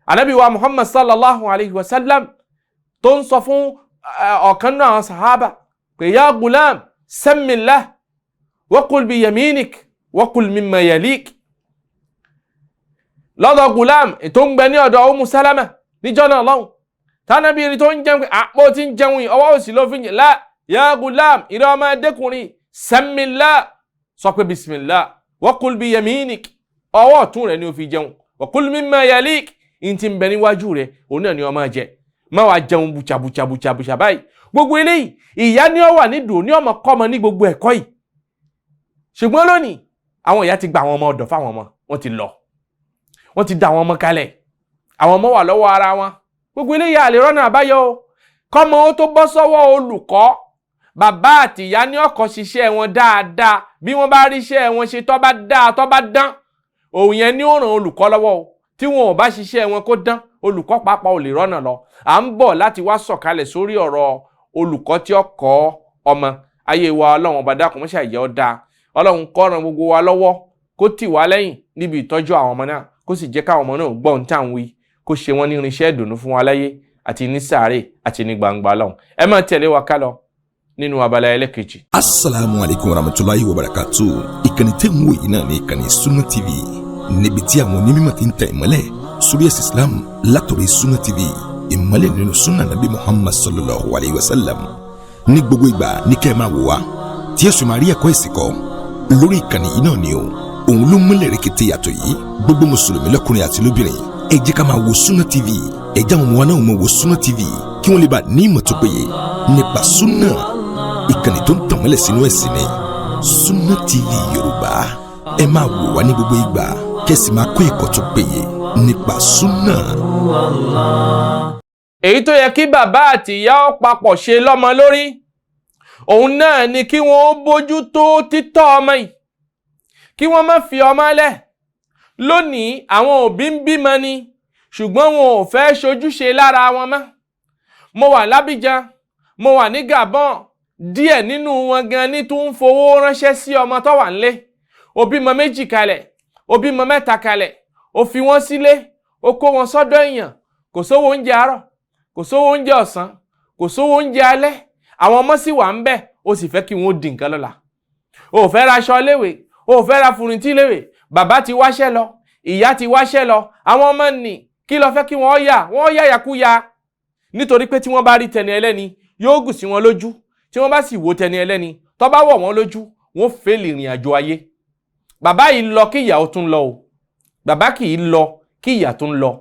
Ànábì wa Muhammad sallallahu alayhi wa sallam tó ń sọ fún ọ̀kan náà àwọn sàhábà pé ya gulam samillah wa kul bi yaminik wa kul mimma yalik. Lọ́dọ̀ gulam tó ń gbẹ ní ọ̀dọ̀ Umu Salama níjọ́ náà lọ́hùn, tánàbí rí tó ń jẹun pé àpò tí ń jẹun yìí ọwọ́ òsì ló fi ń jẹ. La ya gulam, ìrẹ́ ọmọdékùnrin, samillah, sọ pé bismillah, Wa kul bi yaminik, ọwọ́ ọ̀tún rẹ̀ ni o fi jẹun. Wa kul mimma yalik, n ti bẹ níwájú rẹ̀ òun náà ni o máa jẹ. Má wàá jẹun bùchàbùchàbùchàbùchà báyìí. Gbogbo eléyìí ìyá ni ó wà nídùú ní ọmọ kọ́mọ ní gbogbo ẹ̀kọ́ yìí. Ṣùgbọ́n lónìí àwọn ìyá ti gba àwọn ọmọ ọ̀dọ̀ fáwọn ọmọ, wọ́n ti lọ, wọ́n ti da àwọn ọmọ kalẹ̀, àwọn ọmọ wà lọ́wọ́ ara wọn. Gbogbo eléyìí àlè rọ́nà àbáyọ o. Kọ́mọ ó tó bọ́ sọ́wọ́ olùkọ́, bàbá àtìyá ní ọkọ̀ ṣiṣẹ́ wọn dáadáa. Bí wọ́n bá ríṣẹ́ wọn ṣe tó bá dáa tó bá dán, òun yẹn ní ó ràn olùkọ́ lọ́wọ́ o. Tí wọn ò bá ṣiṣẹ́ wọn kó dán, olùkọ́ pàápàá ò lè rọ́nà lọ. À ń bọ̀ láti wá sọ̀kalẹ̀ sórí ọ̀rọ̀ olùkọ́ tí ó kọ́ ọmọ. Ayé wa Ọlọ́run ọba dákun mọ́ṣá ìjẹ́ ó dáa. Ọlọ́run kó ràn gbogbo wa lọ́wọ́, kó tì wá lẹ́yìn níbi ìtọ́jú àwọn ọmọ náà, kó sì jẹ́ káwọn ọmọ náà gbọ́ ohun tá à ń wí, kó ṣe wọ́n ní irinṣẹ́ ìdùnnú fún wa láyé àti ní sàárè àti ní gbangba lọ́hùn. Ẹ máa tẹ̀lé wa ká lọ nínú abala ẹlẹ́kejì. Asalaamu alaykum warahmatulahi wabarakatu. Ìkànnì tẹ́ ń wò yìí náà ní ìkànnì Sunna TV, níbi tí àwọn onímọ̀ ti ń tẹ̀ ìmọ́lẹ̀ sórí ẹ̀sìn Islam látọ̀rọ̀ Sunna TV, ìmọ́lẹ̀ nínú sunna nabi Muhammad sallallahu alayhi wa sallam. Ní gbogbo ìgbà ní kẹ́ ẹ máa wò wá, tí ẹ sì máa rí ẹ̀kọ́ ẹ̀sìn kọ́ lórí ìkànnì yìí náà ni o. Òun ló múlẹ̀ rẹ̀kẹ̀tẹ̀ yàtọ̀ yìí. Gbogbo mùsùlùmí lọ́kùnrin àti lóbìnrin, ẹ jẹ́ ká máa wo Sunna TV. Ẹ jẹ́ àwọn ọmọ wa náà máa wo Sunna TV, kí wọ́n lè bá ní ìmọ̀ tó péye nípa sunna. Ìkànnì tó ń tàn mọ́lẹ̀ sínú ẹ̀sìn ni Sunna TV Yorùbá. Ẹ máa wò wá ní gbogbo ìgbà, kẹ́sì máa kó ẹ̀kọ́ tó péye nípa sunna. Èyí tó yẹ kí bàbá àti ìyá ó papọ̀ ṣe lọ́mọ lórí, òun náà ni kí wọ́n bójú tó títọ́ ọmọ yìí, kí wọ́n má fi ọmọ lẹ̀. Lónìí àwọn òbí ń bímọ ni, ṣùgbọ́n wọn ò fẹ́ ṣojúṣe lára wọn mọ́. Mo wà lábíjan, mo wà ní Gabon, díẹ̀ nínú wọn gan ní tó ń fowó ránṣẹ́ sí ọmọ tó wà nílé. Ó bímọ méjì kalẹ̀, ó bímọ mẹ́ta kalẹ̀, ó fi wọ́n sílé, ó kó wọn sọ́dọ̀ èèyàn. Kò sówó oúnjẹ àárọ̀, kò sówó oúnjẹ ọ̀sán, kò sówó oúnjẹ alẹ́. Àwọn ọmọ sì wà ń bẹ̀, ó sì fẹ́ kí wọ́n di nǹkan lọ́la. Ó fẹ́ ra aṣọ léwe, ó fẹ́ ra fùrìntì léwe. Bàbá ti wáṣẹ́ lọ, ìyá ti wáṣẹ́ lọ, àwọn ọmọ nì kí ló fẹ́ kí wọ́n yà? Wọ́n yà yàkúyà, nítorí pé tí wọ́n bá rí tẹni ẹlẹ́ni yóò gùn sí wọn lójú. Tí wọ́n bá sì wo tẹni ẹlẹ́ni tó bá wọ̀ wọ́n lójú, wọ́n fẹ́ẹ̀lì ìrìn àjò ayé. Bàbá yìí lọ kí ìyá ó tún lọ o. Bàbá kì í lọ kí ìyá tún lọ.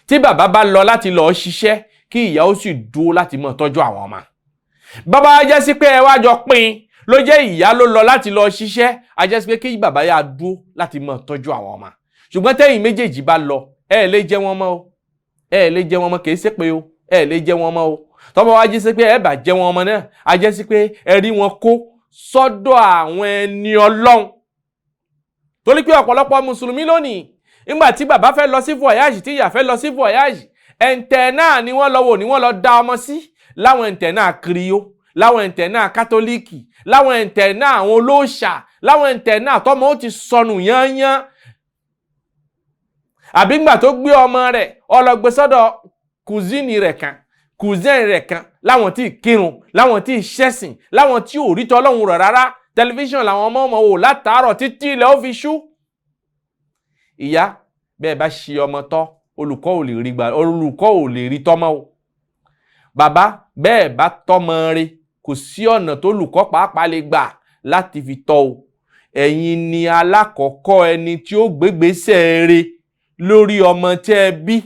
Tí bàbá bá lọ láti lọ ṣiṣẹ́, kí ìyá ó sì dúró láti máa tọ́jú àwọn ọmọ. Bàbá jẹ́ sí pé ẹ wá jọ pín ló jẹ́ ìyá ló lọ láti lọ ṣiṣẹ́, a jẹ́ sí pé kí bàbá yà dúró láti máa tọ́jú àwọn ọmọ. Ṣùgbọ́n tẹ́yìn méjèèjì bá lọ, ẹ lè jẹ́ wọn mọ́ o, ẹ lè jẹ́ wọn mọ́, kì í ṣe pé o, ẹ lè jẹ́ wọn mọ́ o. Tọ́mọ wá jẹ́ sí pé ẹ bá jẹ́ wọn ọmọ náà, a jẹ́ sí pé ẹ rí wọn kó sọ́dọ̀ àwọn ẹni Ọlọ́run. Torí pé ọ̀pọ̀lọpọ̀ mùsùlùmí lónìí, nígbà tí bàbá fẹ́ lọ sí voyage, tí ìyá fẹ́ lọ sí voyage, ẹ̀ǹtẹ̀ náà ni wọ́n lọ wò, ni wọ́n lọ dá ọmọ sí láwọn ẹ̀ǹtẹ̀ náà kiriyó, láwọn ẹ̀ǹtẹ̀ náà kátólíìkì, láwọn ẹ̀ǹtẹ̀ náà àwọn olóòṣà, láwọn ẹ̀ǹtẹ̀ náà tọ́mọ ó ti sọnù yányán. Àbí ńgbà tó gbé ọmọ rẹ̀ ó lọ gbé sọ́dọ̀ cousin rẹ̀ kan, cousin rẹ̀ kan, láwọn tí kírun, láwọn tí ṣẹ̀sìn, láwọn tí ò rí tọ́lọ́hun rọ̀ rárá. Tẹlifíṣàn làwọn ọmọ ọmọ wò látàárọ̀ títí ilẹ̀ ó fi ṣú. Ìyá bẹ́ẹ̀ bá ṣe ọmọ tọ́, olùkọ́ ò lè rí gbà, olùkọ́ ò lè rí tọ́mọ́ o. Bàbá bẹ́ẹ̀ bá tọ́mọ rẹ̀, kò sí ọ̀nà tó olùkọ́ pàápàá lè gbà láti fi tọ́ o. Ẹ̀yin ni alákọ̀ọ́kọ́ ẹni tí ó gbégbèsè rẹ̀ lórí ọmọ tẹ́ ẹ bí,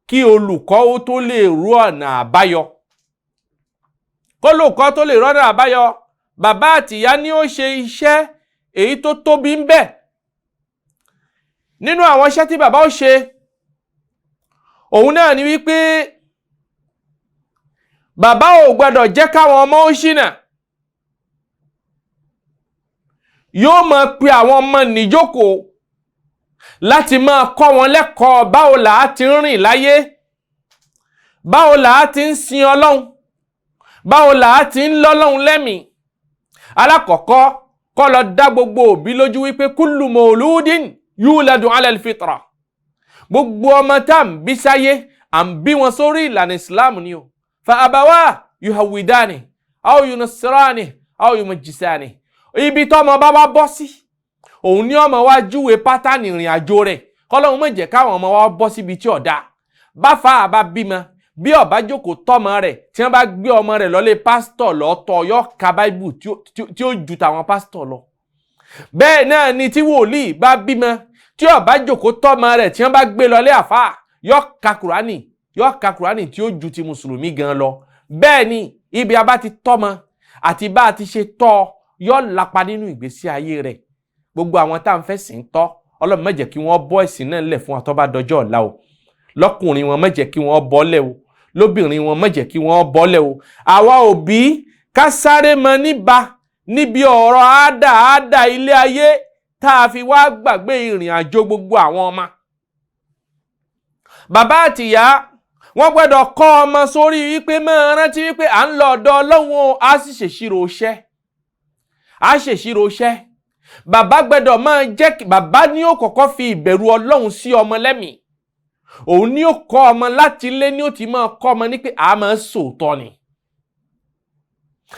kí olùkọ́ ó tó lè rú ọ̀nà àbáyọ. Kólùkọ́ tó lè rọ́nà àbáyọ, bàbá àtìyá ni ó ṣe iṣẹ́ èyí tó tóbi ń bẹ. Nínú àwọn iṣẹ́ tí bàbá ó ṣe, òun náà ni wípé bàbá ò gbọdọ̀ jẹ́ káwọn ọmọ ó ṣìnà. Yóò máa pe àwọn ọmọ níjókòó láti máa kọ́ wọn lẹ́kọ̀ọ́ báwo là á ti ń rìn láyé, báwo là á ti ń sin Ọlọ́run, báwo là á ti ń lọ́lọ́run lẹ́mìí. Alákọ̀ọ́kọ́, kó lọ dá gbogbo òbí lójú wípé kullu mawludin yuladu ala al-fitra. Gbogbo ọmọ tá à ń bí sáyé, à ń bí wọn sórí ìlànà Islam ni o. Fa abawa yuhawidani aw yunassirani aw yumajjisani. Ibi tọ́mọ bá wá bọ́ sí, òun ní ọmọ wa júwe pátánì ìrìn àjò rẹ̀. Kọ́lọ́hún má jẹ́ káwọn ọmọ wa bọ́ síbi tí ọ̀dà bá fa àbá bímọ. Bí ó bá jókòó tọ́mọ rẹ̀, tí wọ́n bá gbé ọmọ rẹ̀ lọ́lé pásítọ̀ lọ́tọ̀, yọ ka báíbù tí ó ju tàwọn pásítọ̀ lọ. Bẹ́ẹ̀ náà ni tí wòlíì bá bímọ, tí ó bá jókòó tọ́mọ rẹ̀, tí wọ́n bá gbé lọlé àfáà, yó ka Kùránì, yó ka Kùránì tí ó ju ti mùsùlùmí gan lọ. Bẹ́ẹ̀ ni ibi a bá ti tọ́mọ àti bá a ti ṣe tọ́, yó lapa nínú ìgbésí ayé rẹ̀. Gbogbo àwọn tá à ń fẹ́ sìn tọ́, Ọlọ́run má jẹ́ kí wọ́n bọ́ ẹ̀sìn náà lẹ̀ fún wa tó bá dọjọ́ ọ̀la o. Lọ́kùnrin wọn, má jẹ́ kí wọ́n bọ́lẹ̀ o. Lóbìnrin wọn, má jẹ́ kí wọ́n bọ́lẹ̀ o. Àwa òbí, ká sáré mọ níba níbi ọ̀rọ̀ àádà àádà ilé ayé tá a fi wá gbàgbé ìrìn àjò gbogbo àwọn ọmọ. Bàbá àtìyá, wọ́n gbọ́dọ̀ kọ́ ọmọ sórí wípé máa rántí wípé à ń lọ ọ̀dọ̀ Ọlọ́run o, á sì ṣèṣirò iṣẹ́, á ṣèṣirò iṣẹ́. Bàbá gbọ́dọ̀ máa jẹ́ kí bàbá ní ó kọ́kọ́ fi ìbẹ̀rù Ọlọ́run sí ọmọ lẹ́mìí. Òun ní ó kọ́ ọmọ láti ilé, ní ó ti máa kọ́ ọmọ ní pé a máa sòótọ́ ni,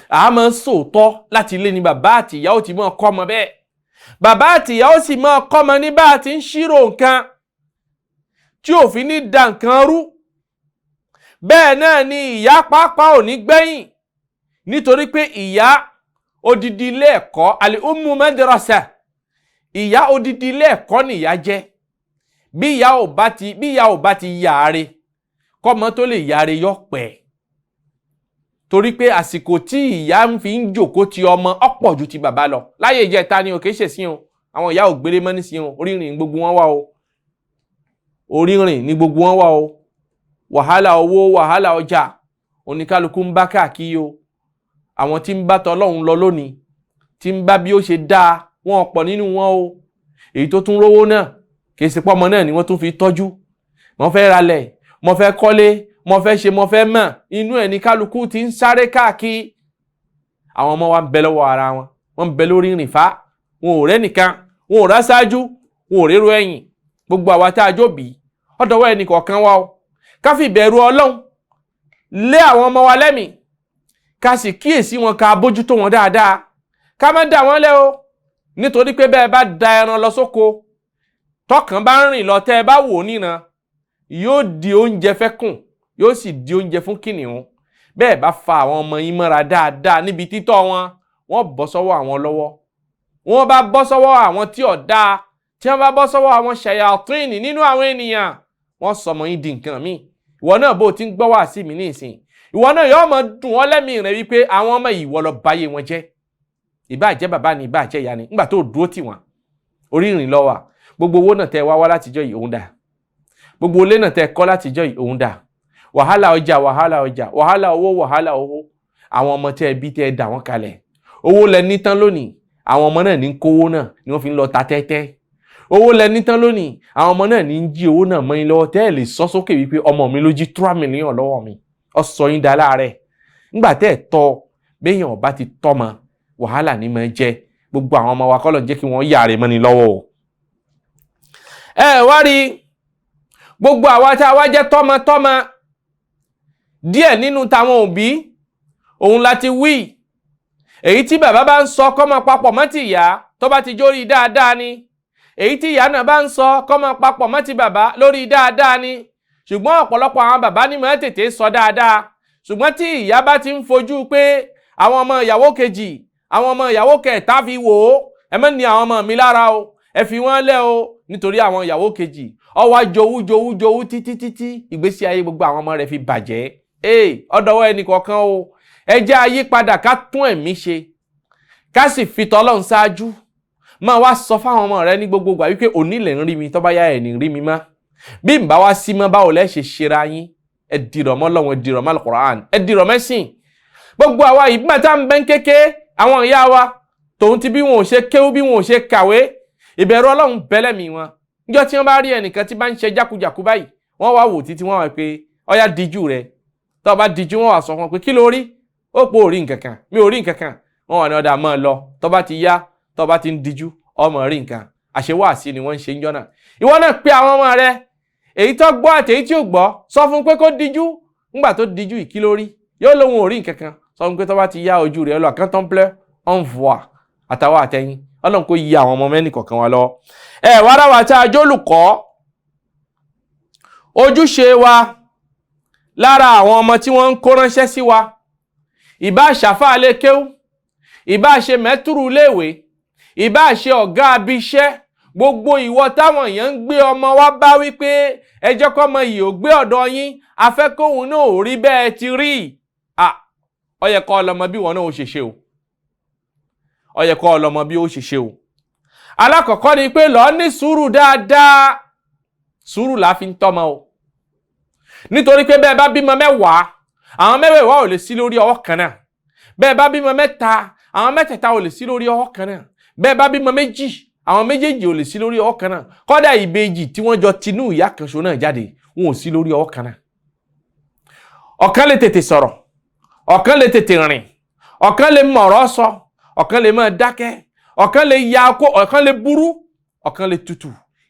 a máa sòótọ́ láti ilé ni bàbá àti ìyá ó ti máa kọ́ ọmọ bẹ́ẹ̀. Bàbá àti ìyá ó sì máa kọ́ ọmọ ní bá a ti ń ṣírò nǹkan tí òfin ní da nǹkan rú. Bẹ́ẹ̀ náà ni ìyá pàápàá ò ní gbẹ̀yìn, nítorí pé ìyá odidi ilé ẹ̀kọ́, al-ummu madrasa, ìyá odidi ilé ẹ̀kọ́ nìyá jẹ́. Bí ìyá ò bá ti yàre, kọ́mọ tó lè yàre yọ pẹ́, torí pé àsìkò tí ìyá ń fi ń jòkó ti ọmọ ọ̀pọ̀ ju ti bàbá lọ. Láyé ìjẹta ni òkè ṣèṣin o, àwọn ìyá ò gbélé mọ́ nísìnyí o, orírìn gbogbo wọn wà o, orírìn ní gbogbo wọn wà o. Wàhálà owó, wàhálà ọjà, oníkálukú ń bá káàkiri o. Àwọn tí ń bá tọlọ́hun lọ lónìí, tí ń bá bí ó ṣe dáa, wọn pọ̀ nínú wọn o. Èyí tó tún rówó náà, kì í ṣe pọ́mọ náà ni wọ́n tún fi tọ́jú. Wọ́n fẹ́ ralẹ̀, mo fẹ́ kọ́lé, mo fẹ́ ṣe, mo fẹ́ mọ̀, inú ẹ̀ ní kálukú ti ń sáré káàkiri. Àwọn ọmọ wa ń bẹ lọ́wọ́ ara wọn, wọ́n ń bẹ lórí ìrìnfá, wọn ò rẹ́ nìkan, wọn ò rá ṣáájú, wọn ò rérò ẹ̀yìn. Gbogbo àwa tá a jóbi, ọ̀dọ̀wọ́ ẹnì kọ̀ọ̀kan wa o, ká fi ìbẹ̀rù Ọlọ́run lé àwọn ọmọ wa lẹ́mìí, ká sì kíyèsí wọn, ká bójútó wọn dáadáa, ká má dà wọ́n lẹ́ o. Nítorí pé bẹ́ẹ̀ bá da ẹran lọ sóko, tọkàn bá ń rìn lọ, tẹ́ ẹ bá wò ó níran, yóò di oúnjẹ fẹ́kùn, yóò sì di oúnjẹ fún kìnìún. Bẹ́ẹ̀ bá fa àwọn ọmọ yín mọ́ra dáadáa níbi títọ́ wọn, wọ́n bọ́ sọ́wọ́ àwọn lọ́wọ́. Wọ́n bá bọ́ sọ́wọ́ àwọn tí ò dáa, tí wọ́n bá bọ́ sọ́wọ́ àwọn ṣàyàtìnì nínú àwọn ènìyàn, wọ́n sọmọ yín di nǹkan míì. Ìwọ náà, bó o ti ń gbọ́ wá sí mi ní ìsìn, ìwọ náà yóò máa dùn ọ́ lẹ́mìí rẹ wípé àwọn ọmọ ìwọ lọ báyé wọn jẹ́. Ìbáà jẹ́ bàbá ni, ìbáà jẹ́ ìyá ni, nígbà tó dúró tì wọ́n, orí ìrìn lọ wà. Gbogbo owó náà tẹ́ wá wá látijọ́ yìí, òun dà? Gbogbo ilé náà tẹ́ kọ́ látijọ́ yìí, òun dà? Wàhálà ọjà, wàhálà ọjà, wàhálà owó, wàhálà owó. Àwọn ọmọ tẹ́ bí tẹ́ dà wọ́n kalẹ̀, owó lẹ ní tán lónìí, àwọn ọmọ náà ní ń kówó náà ni wọ́n fi ń lọ ta tẹ́tẹ́. Owó lẹ ní tán lónìí, àwọn ọmọ náà ní ń jí owó náà mọ́ yín lọ́wọ́, tẹ́ ẹ̀ lè sọ sókè wípé ọmọ mi ló jí 3 million lọ́wọ́ mi. Ọ sọ yín dá láàárẹ̀ ńgbà tẹ́ ẹ̀ tọ́. Béèyàn ọba ti tọ́mọ, wàhálà ní máa jẹ́. Gbogbo àwọn ọmọ wa, kọ́lọ̀ ń jẹ́ kí wọ́n yàrá mọ́ni lọ́wọ́ o. Ẹ wá rí gbogbo àwa tá a wá jẹ́ tọ́mọtọ́mọ, díẹ̀ nínú táwọn òbí òun láti wí. Èyí tí bàbá bá ń sọ, kọ́mọ papọ̀ mọ́ ti ìyá, tó bá ti jórí dáadáa ni. Èyí tí ìyá náà bá ń sọ, kọ́mọ papọ̀ mọ́ ti bàbá lórí dáadáa ni. Ṣùgbọ́n ọ̀pọ̀lọpọ̀ àwọn bàbá ní máa tètè sọ dáadáa, ṣùgbọ́n tí ìyá bá ti ń fojú pé àwọn ọmọ ìyàwó kejì, àwọn ọmọ ìyàwó kẹta fi wò ó, ẹ má ní àwọn ọmọ mi lára o, ẹ fi wọ́n lẹ̀ o, nítorí àwọn ìyàwó kejì, ó wá jowú jowú jowú títí títí, ìgbésí ayé gbogbo àwọn ọmọ rẹ̀ fi bàjẹ́. Ee, ọ̀dọ̀wọ́ ẹnì kọ̀ọ̀kan o. Ẹ jẹ́ àyípadà, ká tún ẹ̀mí ṣe, ká sì fi tọ́lọ́run ṣáájú. Máa wá sọ fáwọn ọmọ rẹ ní gbogbo ìgbà wípé òní lè ń rí mi, tó bá yá ẹ̀ ní rí mi mọ́. Bí n bá wá sí mọ́, báwo lẹ́ ṣe ṣera yín? Ẹ dìrọ̀ mọ́ Ọlọ́run, ẹ dìrọ̀ mọ́ Al-Qur'an, ẹ dìrọ̀ mẹ́sìn. Gbogbo àwa yìí bí tá ń bẹ́ ń kéke, àwọn ìyá wa tòun ti bí wọn ò ṣe kéwú, bí wọn ò ṣe kàwé, ìbẹ̀rù Ọlọ́run bẹ́lẹ̀mí wọn. Níjọ́ tí wọ́n bá rí ẹnìkan tí bá ń ṣe jákujàku báyìí, wọ́n wá wò títí, wọ́n wá pé ọyá díjú rẹ. Tó bá díjú, wọ́n wá sọ fún wọn pé kí ló rí? Ó pò rí nǹkan kan, mi ò rí nǹkan kan. Wọ́n wà ní ọ̀dà máa lọ, tó bá ti yá, tó bá ti ń díjú, ọmọ rí nǹkan. Àṣewàásí ni wọ́n ń ṣe ń jọ́ náà. Ìwọ náà pé àwọn ọmọ rẹ, èyí tó gbọ́ àti èyí tí ò gbọ́, sọ fún pé kó díjú. Ńgbà tó díjú yìí, kí ló rí? Yóò lóun ò rí nǹkan kan. Sọ fún pé tó bá ti yá, ojú rẹ̀ lọ kán tán voit. Àtàwọn àtẹ̀yìn, Ọlọ́run kò yí àwọn ọmọ mẹ́nì kọ̀ọ̀kan wa lọ. Ẹ wá rà wá tá a jólùkọ́, ojúṣe wa lára àwọn ọmọ tí wọ́n ń kó ránṣẹ́ sí wa, ìbá ṣàfáà lè kéwú, ìbá ṣe mẹ́túrú léèwé, Ìbá ṣe ọ̀gá abiṣẹ́, gbogbo ìwọ táwọn èèyàn ń gbé ọmọ wa bá wípé ẹ jẹ́ kọ́mọ yìí ò gbé ọ̀dọ̀ yín, afẹ́kóhun náà ò rí bẹ́ẹ̀ ti rí. Ó yẹ kó ọlọmọ bí wọn náà ó ṣe ṣe o. Ó yẹ kó ọlọmọ bí ó ṣe ṣe o. Alákọ̀ọ́kọ́ ni pé lọ́ọ́ ní sùúrù dáadáa. Sùúrù la fi ń tọ́mọ o. Nítorí pé bẹ́ẹ̀ bá bímọ 10, àwọn mẹ́wẹ̀ẹ̀wá ò lè sí lórí ọwọ́ kan náà. Bẹ́ẹ̀ bá bímọ 3, àwọn mẹ́tẹ̀ẹ̀ta ò lè sí lórí ọwọ́ kan náà. Bẹ́ẹ̀ bá bímọ 2, àwọn méjèèjì ò lè sí lórí ọwọ́ kan náà. Kódà ìbejì tí wọ́n jọ tinú ìyá kan ṣo náà jáde, wọn ò sí lórí ọwọ́ kan náà. Ọ̀kan lè tètè sọ̀rọ̀, ọ̀kan lè tètè rìn, ọ̀kan lè mọ̀rọ̀ sọ, ọ̀kan lè máa dákẹ́, ọ̀kan lè ya kó, ọ̀kan lè burú, ọ̀kan lè tutù.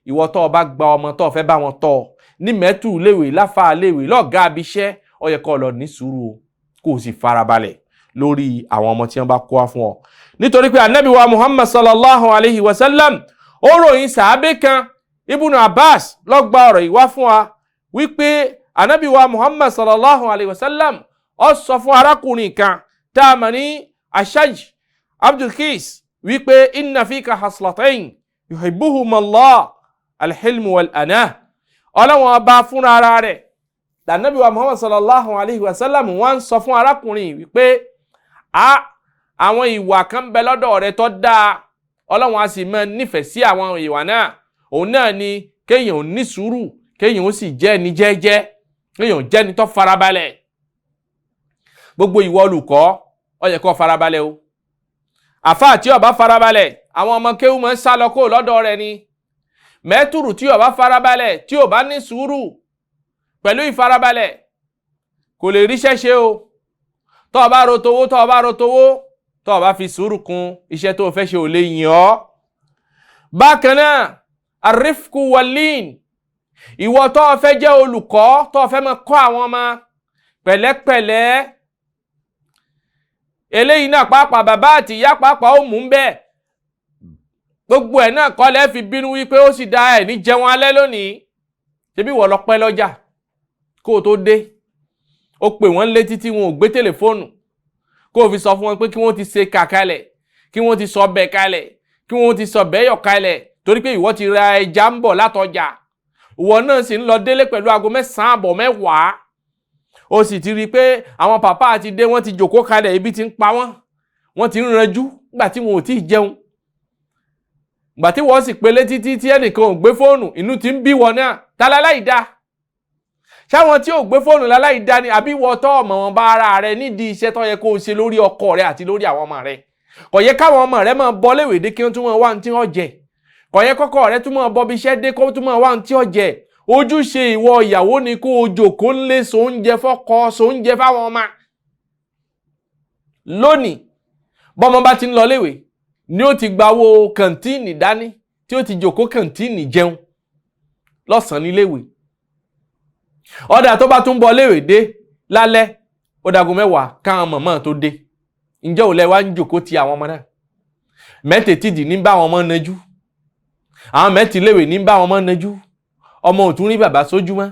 Ìwọ tó o bá gba ọmọ tó o fẹ́ bá wọn tọ́ ọ ní mẹ́tù léwé, láfa léwé, lọ́gàá abiṣẹ́, ó yẹ kó lọ ní sùúrù o, kó o sì farabalẹ̀ lórí àwọn ọmọ tí wọ́n bá kó wá fún ọ. Nítorí pé anabi wa Muhammad sallallahu alayhi wa sallam ó ròyìn sàábé kan, Ibn Abbas ló gba ọ̀rọ̀ yìí wá fún wa wípé anabi wa Muhammad sallallahu alayhi wa sallam ó sọ fún arákùnrin kan tá a mọ̀ ní Ashaj Abdulkis wípé inna fika haslatayn yuhibbuhuma Allah alhilmu wal anah. Ọlọ́wọ́n ọba fúnra ara rẹ̀ lànàbí wa Muhammad sallallahu alayhi wa sallam wọ́n ń sọ fún arákùnrin wípé àwọn ìwà kan bẹ lọ́dọ̀ rẹ̀ tó dáa, Ọlọ́run á sì máa nífẹ̀ẹ́ sí àwọn ìwà náà. Òun náà ni kéèyàn ò ní sùúrù, kéèyàn ó sì jẹ́ ẹni jẹ́jẹ́, kéèyàn ò jẹ́ ẹni tó farabalẹ̀. Gbogbo ìwọ olùkọ́, ó yẹ kó farabalẹ̀ o. Àfáà tí ó bá farabalẹ̀, àwọn ọmọ kéwú máa ń sá lọ kó lọ́dọ̀ rẹ̀ ni. Mẹ́tùrù tí ó bá farabalẹ̀, tí ó bá ní sùúrù pẹ̀lú ìfarabalẹ̀, kò lè ríṣẹ́ ṣe o. Tó o bá ro towó, tó o bá ro towó, tó o bá fi sùúrù kún iṣẹ́ tó o fẹ́ ṣe ò lè yàn ọ́. Bákan náà, arifku walin, ìwọ tó o fẹ́ jẹ́ olùkọ́, tó o fẹ́ máa kọ́ àwọn ọmọ pẹ̀lẹ́pẹ̀lẹ́. Eléyìí náà pàápàá bàbá àti ìyá pàápàá ó mú un bẹ́ẹ̀. Gbogbo ẹ̀ náà kọ́ lẹ́ fi bínú wípé ó sì da ẹ̀ ní jẹun alẹ́ lónìí. Ṣebí ìwọ lọ pẹ́ lọ́jà kó o tó dé. Ó pè wọ́n létí tí wọn ò gbé tẹlifóònù, kó o fi sọ fún wọn pé kí wọ́n ti ṣe kà kalẹ̀, kí wọ́n ti sọ bẹ̀ kalẹ̀, kí wọ́n ti sọ bẹ́yọ̀ kalẹ̀, torí pé ìwọ ti ra ẹja ń bọ̀ látọjà. Ìwọ náà sì ń lọ délé pẹ̀lú aago 9:30 10. Ó sì ti rí i pé àwọn pàpá àti dé, wọ́n ti jòkó kalẹ̀, ibi ti ń pa wọ́n, wọ́n ti ń ranjú nígbà tí wọn ò tí ì jẹun. Ìgbà tí wọ́n sì pélé títí tí ẹnìkan ò gbé fóònù, inú ti ń bí wọn náà. Ta láláì dá? Ṣáwọn tí ò gbé fóònù láláì dá ni, àbí wọ́n tọ́ ọmọ wọn bá ara rẹ nídìí iṣẹ́ tó yẹ kó o ṣe lórí ọkọ rẹ àti lórí àwọn ọmọ rẹ? Kò yẹ káwọn ọmọ rẹ máa bọ́ léwèé dé kí wọ́n tún máa wá ní tí wọ́n jẹ. Kò yẹ kọ́kọ́ rẹ tún máa bọ́ bí iṣẹ́ dé kó tún máa wá ní tí wọ́n jẹ. Ojúṣe ìwọ ìyàwó ni kó o jòkó ńlé sóúnjẹ fọ́kọ, sóúnjẹ fáwọn ọmọ. Lónìí, bọ́mọ bá ti ń lọ léwèé ni ó ti gbawó kàntíìnì dání, tí ó ti jòkó kàntíìnì jẹun lọ́sàn-án níléèwé. Ọ̀dà tó bá tún bọ̀ léwé dé lálẹ́, ó dago 10 káwọn mọ̀mọ́ tó dé. Ǹjẹ́ ò lẹ wá ń jòkó ti àwọn ọmọ náà? Mẹ́tẹ̀ẹ̀tìdì ní bá àwọn ọmọ najú, àwọn mẹ́tì léwé ní bá àwọn ọmọ najú. Ọmọ ò tún rí bàbá sójú mọ́,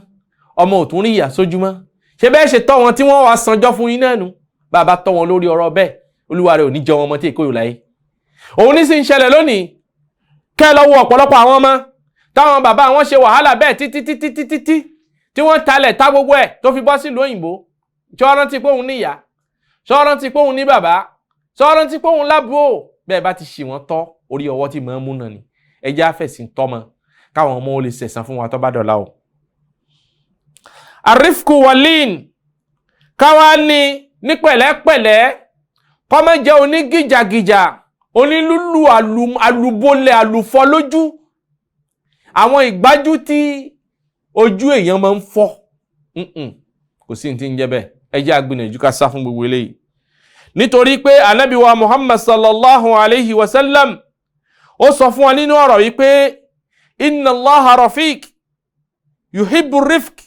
ọmọ ò tún rí ìyá sójú mọ́. Ṣé bẹ́ẹ̀ ṣe tọ́ wọn tí wọ́n wá sanjọ́ fún yín náà nu? Bàbá tọ́ wọn lórí ọ̀rọ̀ bẹ́ẹ̀, olúwa rẹ̀ ò ní jẹun ọmọ tí èkó yòó láyé. Òun ní sì ń ṣẹlẹ̀ lónìí. Kẹ́ ẹ lọ wo ọ̀pọ̀lọpọ̀ àwọn ọmọ táwọn bàbá wọn ṣe wàhálà bẹ́ẹ̀ títí títí títí tí tí wọ́n talẹ̀ tá gbogbo ẹ̀ tó fi bọ́ sílùú òyìnbó. Ṣé wọ́n rántí pé òun ní ìyá? Ṣé wọ́n rántí pé òun ní bàbá? Ṣé wọ́n rántí pé òun lábúrò? Bẹ́ẹ̀ bá ti ṣì wọ́n tọ́, orí ọwọ́ tí màá mú náà ni. Ẹ jẹ́ àfẹ̀sìn tọ́mọ káwọn ọmọ ó lè sẹ̀san fún wa tó bá dọ̀la o. Arifku walin, káwá ní ní pẹ̀lẹ́pẹ̀lẹ́, kó má jẹ́ onígìjàgìjà, onílùlù àlùbọ́lẹ̀ àlùfọ́ lójú. Àwọn ìgbájú tí ojú èèyàn máa ń fọ́, kò sí ní ti ń jẹ́ bẹ́ẹ̀. Ẹ jẹ́ àgbìyànjú ká sá fún gbogbo eléyìí. Nítorí pé Ànábì wa Muhammad sallallahu alayhi wa sallam ó sọ fún wa nínú ọ̀rọ̀ yìí pé inna Allaha rafiq yuhibbu rifq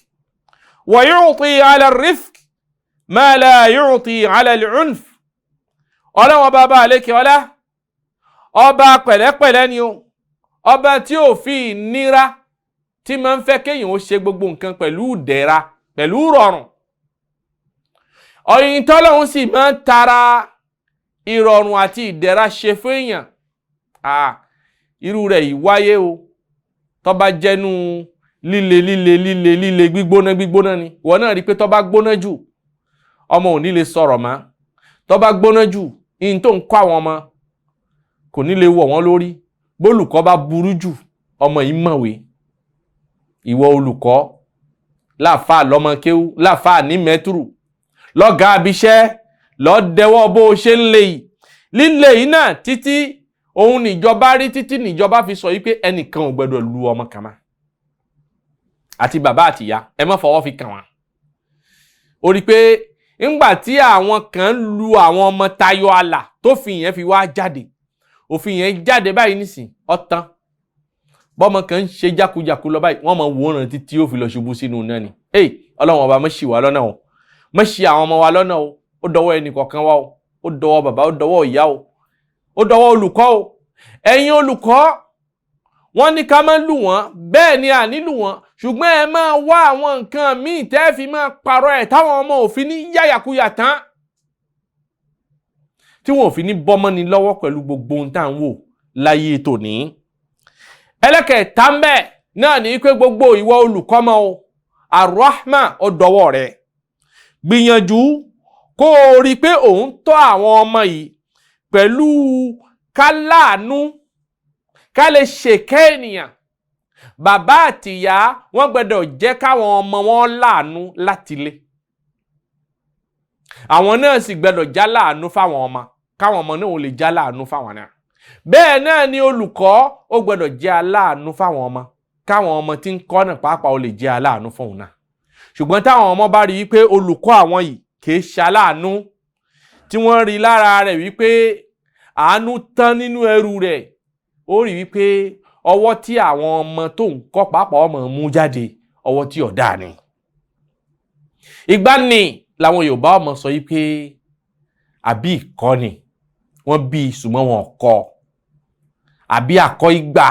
wa yu'ti ala rifq ma la yu'ti ala al-unf. Ọlọ́wọ́n bàbá àlékè ọlá, ọba pẹ̀lẹ́pẹ̀lẹ́ ni o, ọba tí ò fi ìnira, tí máa ń fẹ́ kéèyàn ó ṣe gbogbo nǹkan pẹ̀lú ìdẹ̀ra, pẹ̀lú rọrùn. Ọ̀yìn tọ́lọ́hún sì máa ń tara ìrọ̀rùn àti ìdẹ̀ra ṣe fún èèyàn. Irú rẹ̀ yìí wáyé o, tó bá jẹ́nu líle líle líle líle gbígbóná gbígbóná ni. Ìwọ náà rí i pé tó bá gbóná jù, ọmọ ò ní lè sọ̀rọ̀ mọ́. Tó bá gbóná jù, ihun tó ń kọ́ àwọn ọmọ kò ní lè wọ̀ wọ́n lórí. Bólùkọ́ bá burú jù, ọmọ yìí mọ̀wé. Ìwọ olùkọ́, láàfáà lọ́mọ kéwú, láàfáà ní mẹ́tùrù, lọ́gàá abiṣẹ́, lọ́dẹ̀wọ́ bó o ṣe ń lè yìí. Líle yìí náà títí òun níjọba rí, títí níjọba fi sọ yìí pé ẹnìkan ò gbọdọ̀ lu ọmọ kan mọ́. Àti bàbá àtìyá, ẹ má fọwọ́ fi kàn wọ́n. Ó rí i pé ńgbà tí àwọn kan lu àwọn ọmọ tayọ àlà, tófin yẹn fi wá jáde. Òfin yẹn jáde báyìí nísìn, ọ̀tán. Bọ́mọ kan ń ṣe jákujàku lọ báyìí, wọ́n mọ wòran títí ó fi lọ ṣubú sínú náà ni. Ey, Ọlọ́run ọba, má ṣì wá lọ́nà o, má ṣì àwọn ọmọ wa lọ́nà o. Ó dọwọ́ ẹnì kọ̀ọ̀kan wa o, ó dọwọ́ bàbá, ó dọwọ́ ìyá o, ó dọwọ́ olùkọ́ o. Ẹ̀yin olùkọ́, wọ́n ní ká má lù wọ́n, bẹ́ẹ̀ ni à ní lù wọ́n, ṣùgbọ́n ẹ máa wá àwọn nǹkan míì tẹ́ fi máa parọ́ ẹ̀ táwọn ọmọ òfin ní yáyàkuyà tán, tí wọn ò fi ní bọ́mọ́ni lọ́wọ́ pẹ̀lú gbogbo ohun tá à ń wò láyé tòní. Ẹlẹ́kẹ̀ẹ́ta ń bẹ̀ náà ní pé gbogbo ìwọ olùkọ́ mọ́ o, Ar-Rahma, ó dọwọ́ rẹ̀. Gbìyànjú kó o rí i pé òun tọ́ àwọn ọmọ yìí pẹ̀lú ká láàánú, ká lè ṣèkẹ́ ènìyàn. Bàbá àtìyá wọ́n gbọ́dọ̀ jẹ́ káwọn ọmọ wọn láàánú láti lé. Àwọn náà sì gbọ́dọ̀ já láàánú fáwọn ọmọ, káwọn ọmọ náà ò lè já láàánú fáwọn náà. Bẹ́ẹ̀ náà ni olùkọ́ ó gbọ́dọ̀ jẹ́ aláàánú fáwọn ọmọ, káwọn ọmọ tí ń kọ́ náà pàápàá ó lè jẹ́ aláàánú fóun náà. Ṣùgbọ́n táwọn ọmọ bá rí i pé olùkọ́ àwọn yìí kì í ṣaláàánú, tí wọ́n rí lára rẹ̀ wípé àánú tán nínú ẹrù rẹ̀, ó rí wípé ọwọ́ tí àwọn ọmọ tó ń kọ́ pàápàá ọmọ mú jáde, ọwọ́ tí ọ̀dà ni. Ìgbà ni làwọn Yorùbá ọmọ sọ yìí pé àbí ìkọ́ni wọ́n bí ṣùgbọ́n wọn kọ́, àbí àkọ́ ìgbà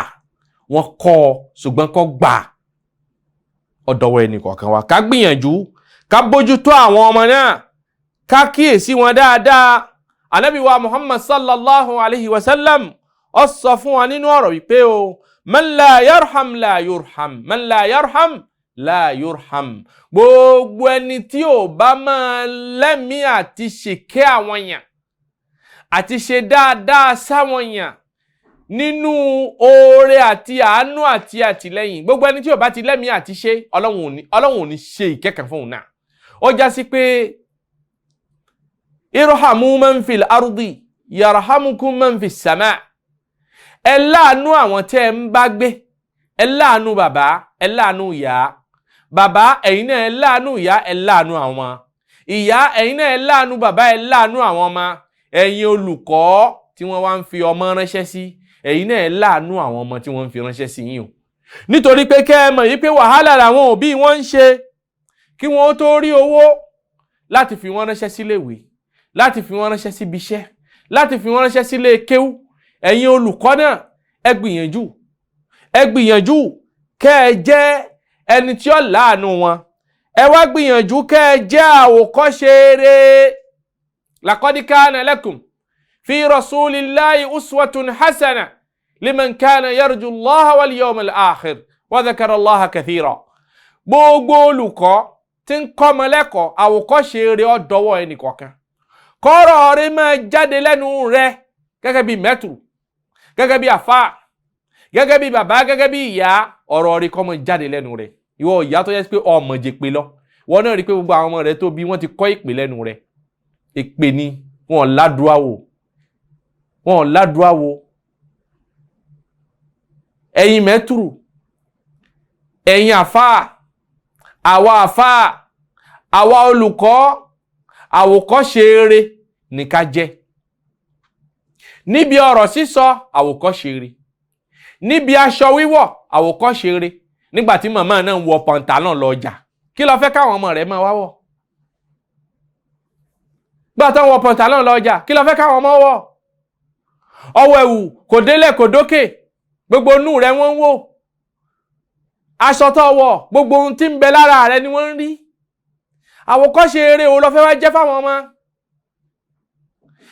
wọ́n kọ́ ṣùgbọ́n kọ́ gbà. Ọ̀dọ̀wọ̀ ẹnì kọ̀ọ̀kan wa ká gbìyànjú ká bójútó àwọn ọmọ náà, ká kíyèsí wọn dáadáa. Ànábì wa Muhammad sallallahu alayhi wa sallam ó sọ fún wa nínú ọ̀rọ̀ wípé o, man la yarham la yurham, man la yarham la yurham. Gbogbo ẹni tí ò bá máa lẹ́mìí àti ṣèkẹ́ àwọn èèyàn àti ṣe dáadáa sáwọn èèyàn nínú oore àti àánú àti àtìlẹ́yìn, gbogbo ẹni tí ò bá ti lẹ́mìí àti ṣe, Ọlọ́run ò ní ṣe ìkẹ́kàn fún òun náà. Ó já sí pé irhamu man fil ardi yarhamukum man fis sama. Ẹ láàánú àwọn tẹ́ ẹ ń bá gbé, ẹ láàánú bàbá, ẹ láàánú ìyá. Bàbá, ẹ̀yin náà ẹ láàánú ìyá, ẹ láàánú àwọn ìyá. Ẹ̀yin náà ẹ láàánú bàbá, ẹ láàánú àwọn ọmọ. Ẹ̀yin olùkọ́ tí wọ́n wá ń fi ọmọ ránṣẹ́ sí, ẹ̀yin náà ẹ láàánú àwọn ọmọ tí wọ́n ń fi ránṣẹ́ sí yín o. Nítorí pé kẹ́ ẹ mọ̀ yìí pé wàhálà làwọn òbí wọn ń ṣe kí wọ́n tó rí owó láti fi wọ́n ránṣẹ́ síléèwé, láti fi wọ́n ránṣẹ́ síbi iṣẹ́, láti fi wọ́n ránṣẹ́ sílé kéwú. Ẹ̀yin olùkọ́ náà ẹ gbìyànjú, ẹ gbìyànjú kẹ́ ẹ jẹ́ ẹni tí ó láàánú wọn. Ẹ wá gbìyànjú kẹ́ ẹ jẹ́ àwòkọ́ṣe rere. Laqad kana lakum fi rasulillahi uswatun hasana liman kana yarju Allaha wal yawmal akhir wa dhakara Allaha kathira. Gbogbo olùkọ́ tí ń kọ́mọ lẹ́kọ̀ọ́, àwòkọ́ṣe rere ó dọwọ́ ẹnì kọ̀ọ̀kan. Kọ́rọ̀ rẹ máa jáde lẹ́nu rẹ gẹ́gẹ́ bí mẹ́tù, gẹ́gẹ́ bí àfáà, gẹ́gẹ́ bí bàbá, gẹ́gẹ́ bí ìyá, ọ̀rọ̀ rẹ kó máa jáde lẹ́nu rẹ. Ìwọ ìyá tó yẹ pé ọmọ jèpè lọ, wọn náà rí i pé gbogbo àwọn ọmọ rẹ tó bí wọ́n ti kọ́ ìpè lẹ́nu rẹ. Èpè ni wọn ládùá wò, wọn ládùá wò. Ẹ̀yin mẹ́tùrù, ẹ̀yin àfáà, àwa àfáà, àwa olùkọ́, àwòkọ́ṣe eré ní ká jẹ́. Níbi ọ̀rọ̀ sísọ, àwòkọ́ṣe eré. Níbi aṣọ wíwọ̀, àwòkọ́ṣe eré. Nígbà tí màmá náà ń wọ pọ̀ǹtà náà lọ ọjà, kí ló fẹ́ káwọn ọmọ rẹ̀ máa wá wọ̀? Gbà tó ń wọ pọ̀ǹtà náà lọ ọjà, kí ló fẹ́ káwọn ọmọ wọ̀? Ọwọ́ ẹ̀wù kò délẹ̀ kò dókè, gbogbo inú rẹ̀ wọ́n ń wò. Aṣọ tó wọ̀, gbogbo ohun tí ń bẹ lára rẹ̀ ni wọ́n ń rí. Àwòkọ́ṣe eré wo ló fẹ́ wá jẹ́ fáwọn ọmọ?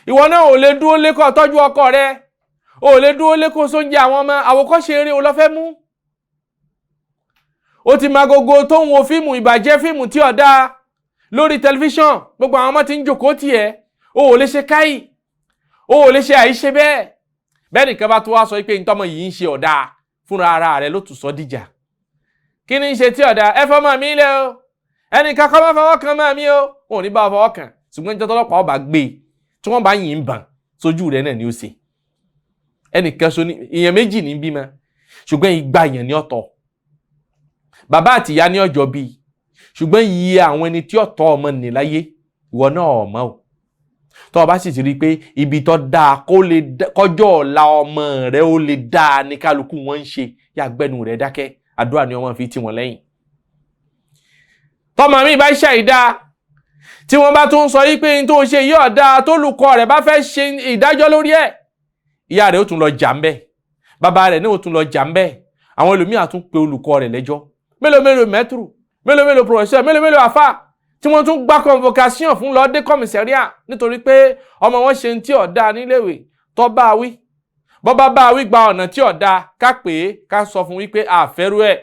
Ìwọ náà ò lè dúró lé kó tọ́jú ọkọ rẹ, O ò lè dúró lé kó sóúnjẹ àwọn ọmọ. Àwòkọ́ṣe eré o lọ fẹ́ mú. Ó ti máa gogo tó ń wo fíìmù ìbàjẹ́, fíìmù tí ò dáa lórí tẹlifíṣàn. Gbogbo àwọn ọmọ ti ń jòkó tiẹ̀. O ò lè ṣe káyì, o ò lè ṣe àìṣe bẹ́ẹ̀. Bẹ́ẹ̀ nìkan bá tó wá sọ pé ntọ́mọ yìí ń ṣe ọ̀dà, fúnra ara rẹ̀ ló tún sọ dìjà. Kí ni ń ṣe tí ọ̀dà? Ẹ fọmọ mi lẹ o, ẹnìkan kọ́ máa fọwọ́ kan máa mi o. Wọn ò ní bá ọ fọwọ́ kàn, ṣùgbọ́n níjọ́ tọ́lọ́pàá ọba gbé e tí wọ́n bá yìn ń bàn sójú rẹ̀ náà ni ó ṣe. Ẹnìkan so ní ìyẹn méjì ní bímọ, ṣùgbọ́n igba yẹn ní ọ̀tọ̀. Bàbá àtìyá ní ọjọ́ bíi, ṣùgbọ́n iye àwọn ẹni tí ọ̀tọ̀ ọmọ nì láyé, ìwọ náà ọmọ o. Tó o bá sì ti rí i pé ibi tó dáa kó lè kọjọ́ ọ̀la ọmọ rẹ ó lè dáa ní kálukú wọn ń ṣe, yá gbẹ́nu rẹ dákẹ́. Àdúrà ni ọmọ fi tì wọ́n lẹ́yìn. Tọmọ mi bá ṣàìdá, tí wọ́n bá tún sọ yí pé n tó ṣe yí ọ̀dà, tólùkọ́ rẹ̀ bá fẹ́ ṣe ìdájọ́ lórí ẹ̀, ìyá rẹ̀ ó tún lọ jà ń bẹ̀, bàbá rẹ̀ náà ó tún lọ jà ń bẹ̀. Àwọn ẹlòmíà tún pe olùkọ́ rẹ̀ lẹ́jọ́. Mélòó mélòó maître, mélòó mélòó professeur, mélòó mélòó àfà tí wọ́n tún gba convocation fún lọ dé commissariat nítorí pé ọmọ wọn ṣe ń tí ọ̀dà níléèwé. Tó bá wí, bọ́ bá wí gba ọ̀nà tí ọ̀dà, ká pè é, ká sọ fún wípé àfẹ́rú ẹ̀.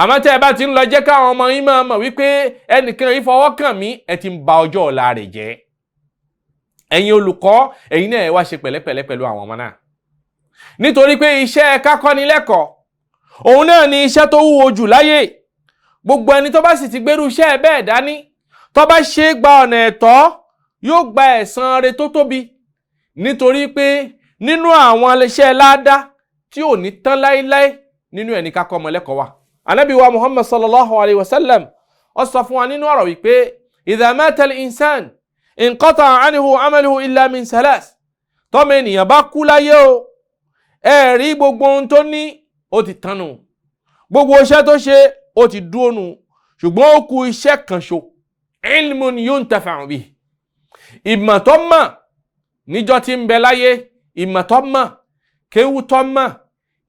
Àmọ́ tẹ́ ẹ bá ti ń lọ jẹ́ káwọn ọmọ yín máa mọ̀ wípé ẹnìkan yìí fọwọ́ kàn mí, ẹ ti ń ba ọjọ́ ọ̀la rẹ̀ jẹ́. Ẹ̀yin olùkọ́, ẹ̀yin náà ẹ wá ṣe pẹ̀lẹ́pẹ̀lẹ́ pẹ̀lú àwọn ọmọ náà, nítorí pé iṣẹ́ kákọ́nilẹ́kọ̀ọ́ òun náà ni iṣẹ́ tó wúwo jù láyé. Gbogbo ẹni tó bá sì ti gbérú iṣẹ́ bẹ́ẹ̀ dání, tó bá ṣe é gba ọ̀nà ẹ̀tọ́, yóò gba ẹ̀san rẹ̀ tó tóbi, nítorí pé nínú àwọn iṣẹ́ ládá tí ò ní tán láéláé nínú ẹ̀ ní ká kọ́ ọmọ lẹ́kọ̀ọ́ wa. Ànábì wa Muhammad sallallahu alayhi wa sallam, ó sọ fún wa nínú ọ̀rọ̀ wípé idha mata al-insan inqata anhu amaluhu illa min salas. Tọ́mọ ènìyàn bá kú láyé o, ẹ rí gbogbo ohun tó ní ó ti tán nù, gbogbo iṣẹ́ tó ṣe ó ti dúró nù, ṣùgbọ́n ó kù iṣẹ́ kan ṣo, ilmun yuntafa'u bihi, ìmọ̀ tó mọ̀ níjọ́ tí ń bẹ láyé, ìmọ̀ tó mọ̀, kéwú tó mọ̀,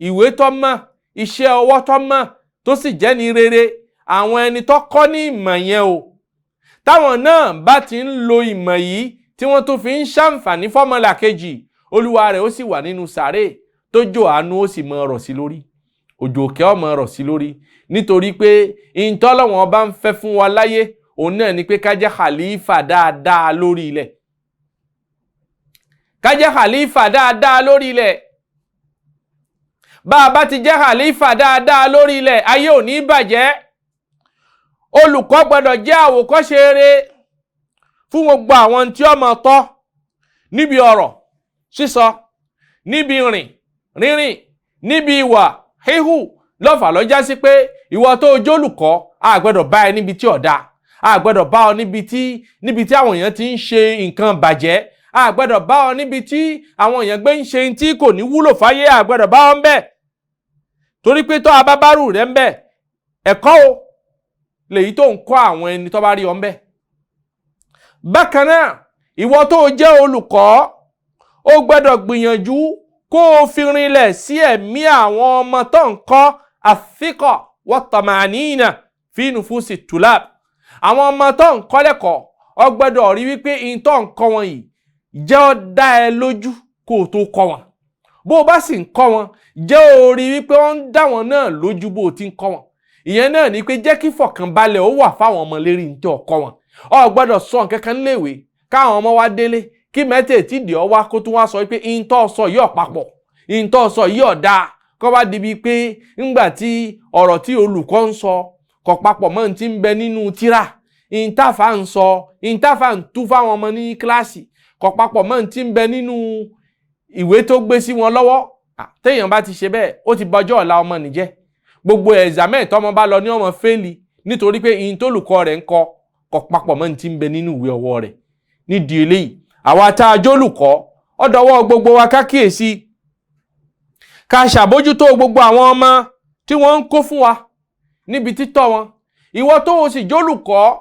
ìwé tó mọ̀, iṣẹ́ ọwọ́ tó mọ̀, tó sì jẹ́ ní rere. Àwọn ẹni tó kọ́ ní ìmọ̀ yẹn o, táwọn náà bá ti ń lo ìmọ̀ yìí tí wọ́n tún fi ń ṣàǹfààní fọ́mọlàkejì, olúwa rẹ̀ ó sì wà nínú sàárè tó jò àánú, ó sì mọ ọ̀rọ̀ sí lórí, òjò òkè ọmọ ọ̀rọ̀ sí lórí, nítorí pé ìtọ́lọ́wọ́n bá ń fẹ́ fún wa láyé òun náà ni pé ká jẹ́ khalifa dáadáa lórí ilẹ̀, ká jẹ́ khalifa dáadáa lórí ilẹ̀. Bá a bá ti jẹ́ khalifa dáadáa lórí ilẹ̀, ayé ò ní bàjẹ́. Olùkọ́ gbọ́dọ̀ jẹ́ àwòkọ́ṣe rere fún gbogbo àwọn tí ó máa tọ́ níbi ọ̀rọ̀ sísọ, níbi rìn rírìn, níbi ìwà híhù. Lọ́fà lọ́jà sí pé ìwọ tó jólùkọ́, a gbọ́dọ̀ bá ẹ níbi tí ọ̀dà, a gbọ́dọ̀ bá ọ níbi tí àwọn èèyàn ti ń ṣe nǹkan bàjẹ́, a gbọ́dọ̀ bá ọ níbi tí àwọn èèyàn gbé ń ṣe tí kò ní wúlò fáyé, a gbọ́dọ̀ bá ọ ń bẹ̀, torí pé tó abábárù rẹ̀ ń bẹ̀, ẹ̀kọ́ o lèyí tó ń kọ́ àwọn ẹni tó bá rí ọ ń bẹ̀. Bákan náà, ìwọ tó jẹ́ olùkọ́, ó gbọ́dọ̀ gbìyànjú kó o fi rinlẹ̀ sí ẹ̀mí àwọn ọmọ tó ń kọ́ àfikọ̀ wọ́tọ̀mánìnà fi nufusi tulab. Àwọn ọmọ tó ń kọ́ lẹ́kọ̀ọ́, ó gbọ́dọ̀ rí wípé in tó ń kọ́ wọn yìí jẹ́ ó dá ẹ lójú kó o tó kọ́ wọn. Bó o bá sì ń kọ́ wọn, jẹ́ ó rí wípé ó ń dá wọn náà lójú bó o ti ń kọ́ wọn. Ìyẹn náà ni pé jẹ́ kí fọ̀kànbalẹ̀ ó wà fáwọn ọmọ lérí ní tí ó kọ́ wọn. Ó gbọ́dọ̀ sọ nǹkan kan léèwé káwọn ọmọ wa délé, kí mẹ́tẹ̀ẹ̀tì dì ọ́ wá kó tún wá sọ pé in tó sọ yìí ò papọ̀, in tó sọ yìí ò dáa, kó wá di bíi pé ńgbà tí ọ̀rọ̀ tí olùkọ́ ń sọ kò papọ̀ mọ́ ti ń bẹ nínú tírà, ìntàfà ń sọ, ìntàfà ń tú fáwọn ọmọ ní kíláàsì kò papọ̀ mọ́ ti ń bẹ nínú ìwé tó gbé sí wọn lọ́wọ́. Téèyàn bá ti ṣe bẹ́ẹ̀, ó ti bọjọ́ ọ̀la ọmọ nìjẹ́. Gbogbo ẹ̀zàmẹ́ tọmọ bá lọ ní ọmọ fẹ́ẹ̀lì, nítorí pé ìyìn tólùkọ́ rẹ̀ ń kọ kò papọ̀ mọ́ ti ń bẹ nínú ìwé ọwọ́ rẹ̀. Nídìí eléyìí, àwa tá a jólùkọ́, ọ̀dọ̀wọ́ gbogbo wa ká kíyèsí, ká ṣàbójútó gbogbo àwọn ọmọ tí wọ́n ń kó fún wa níbi títọ́ wọn. Ìwọ tó o sì jólùkọ́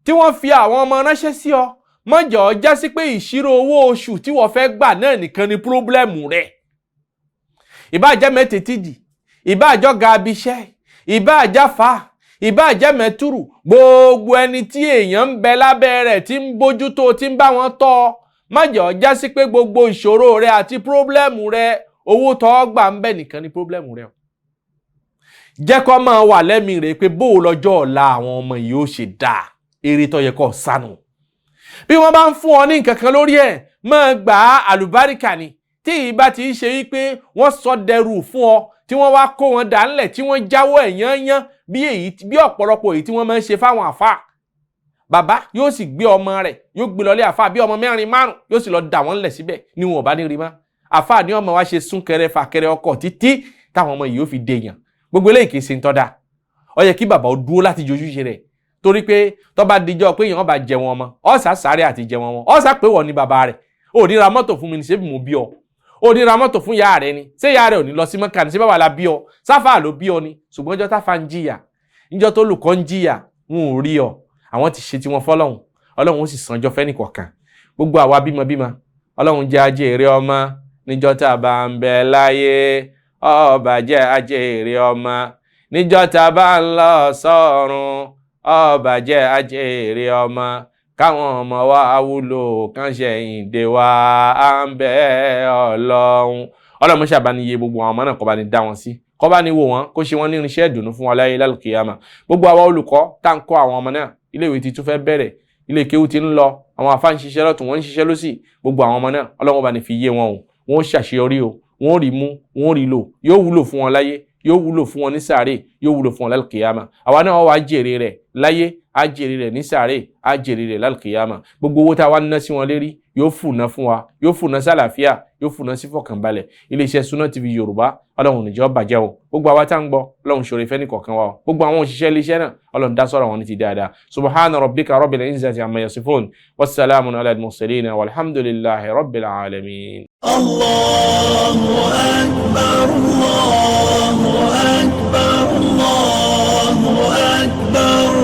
tí wọ́n fi àwọn ọmọ ránṣẹ́ sí ọ, má jẹ́ ó já sí pé ìṣirò owó oṣù tí wọ́n fẹ́ gbà náà nìkan ni pírọ́blẹ́mù rẹ̀. Ìbáà jẹ́ mẹ́tẹ̀ẹ̀tìdì, ìbáà jọ́ga abiṣẹ́, ìbáà jáfa, ìbáà jẹ́ mẹ́túrù, gbogbo ẹni tí èèyàn ń bẹ lábẹ́ rẹ̀ tí ń bójútó, tí ń bá wọn tọ́, Má jẹ́ ó já sí pé gbogbo ìṣòro rẹ àti problem rẹ, owó tó gbà ń bẹ nìkan ni problem rẹ o. Jẹ́ kó máa wà lẹ́mìí rẹ̀ pé bó o lọ́jọ́ ọ̀la àwọn ọmọ yìí ó ṣe dáa, eré tó yẹ kó sánú. Bí wọ́n bá ń fún ọ ní nǹkan kan lórí ẹ̀, máa gbà á, àlùbáríkà ni. Tí ìbá ti ṣe wípé wọ́n sọ dẹrù fún ọ, tí wọ́n wá kó wọn dà ńlẹ̀, tí wọ́n jáwọ́ ẹ̀ yányán, bí èyí bí ọ̀pọ̀lọpọ̀ èyí tí wọ́n máa ń ṣe fáwọn àfáà. Bàbá yóò sì gbé ọmọ rẹ̀, yóò gbé lọlé àfáà, bí ọmọ mẹ́rin márùn, yóò sì lọ dà wọ́n ńlẹ̀ síbẹ̀ ní wọn ò bá ní rí mọ́. Àfáà ní ọmọ wa ṣe súnkẹrẹ fàkẹrẹ ọkọ̀ títí táwọn ọmọ yìí ó fi dèèyàn. Gbogbo eléyìí kì í ṣe ń tọ́da. Ó yẹ kí bàbá ó dúró láti jojúṣe rẹ̀, torí pé tó bá dijọ́ pé èèyàn bá jẹ wọn ọmọ, ọ̀sà sáré àti jẹ wọn wọn, ọ̀sà pé wọ́n ní bàbá rẹ̀. Ò ní ra mọ́tò fún mi ní, ṣé bí mo bí ọ? Ò ní ra mọ́tò fún ìyá rẹ ni, ṣé ìyá rẹ ò ní lọ sí Mọ́kà ni? Ṣé bàbá la bí ọ? Sáfà ló bí ọ ni. Ṣùgbọ́n ọjọ́ táfà ń jìyà, níjọ́ tó lùkọ́ ń jìyà, wọn ò rí ọ. Àwọn ti ṣe tiwọn fọlọ́hún, Ọlọ́run ó sì sanjọ́ fẹ́ nìkọ̀ọ̀kan. Gbogbo àwa bímọ bímọ, Ọlọ́run jẹ́ ajé èrè ọmọ níjọ́ tá a bá ń bẹ láyé. Ọba jẹ́ ajé èrè ọmọ níjọ́ tá a bá ń lọ sọ́run. Ọba jẹ́ ajé èrè ọmọ, káwọn ọmọ wa wúlò kán ṣẹ̀yìn dé wa, à ń bẹ Ọlọ́run. Ọlọ́run ṣàbá ní iye gbogbo àwọn ọmọ náà, kó bá ní dá wọn sí, kó bá ní wò wọ́n, kó ṣe wọ́n ní irinṣẹ́ ìdùnnú fún wa láyé lálùkìyàmà. Gbogbo àwa olùkọ́ tá ń kọ́ àwọn ọmọ náà, iléèwé ti tún fẹ́ bẹ̀rẹ̀, ilé kéwú ti ń lọ, àwọn àfáà ń ṣiṣẹ́ lọ́tún, wọ́n ń ṣiṣẹ́ lọ́sì. Gbogbo àwọn ọmọ náà, Ọlọ́run bá ní fi yé wọn o, wọ́n ó ṣàṣeyọrí o, wọ́n ó rí mú, wọ́n ó rí lò, yóò wúlò fún wọn láyé, yóò wúlò fún wọn ní sàárè, yóò wúlò fún wọn lálùkìyàmà. Àwa náà wàá jèrè rẹ̀ láyé, á jèrè rẹ̀ ní sàárè, á jèrè rẹ̀ lálùkìyàmà. Gbogbo owó tá a wá ná sí wọn lérí, yóò fùnà fún wa, yóò fùnà sálàáfíà, yóò fùnà sí fọkànbalẹ̀. Iléeṣẹ́ Sunna TV Yorùbá, Ọlọ́run níjọ́ bàjẹ́ o. Gbogbo àwa tá ń gbọ́, Ọlọ́run ṣòro ìfẹ́ nìkọ̀ọ̀kan wa o. Gbogbo àwọn òṣìṣẹ́ iléeṣẹ́ náà, Ọlọ́run dá sọ̀rọ̀ wọn ní ti dáadáa. Subhana rabbika rabbil izzati amma yasifun, wasalaamun ala al-mursalin, walhamdulillahi rabbil alamin. الله أكبر، الله أكبر، الله أكبر.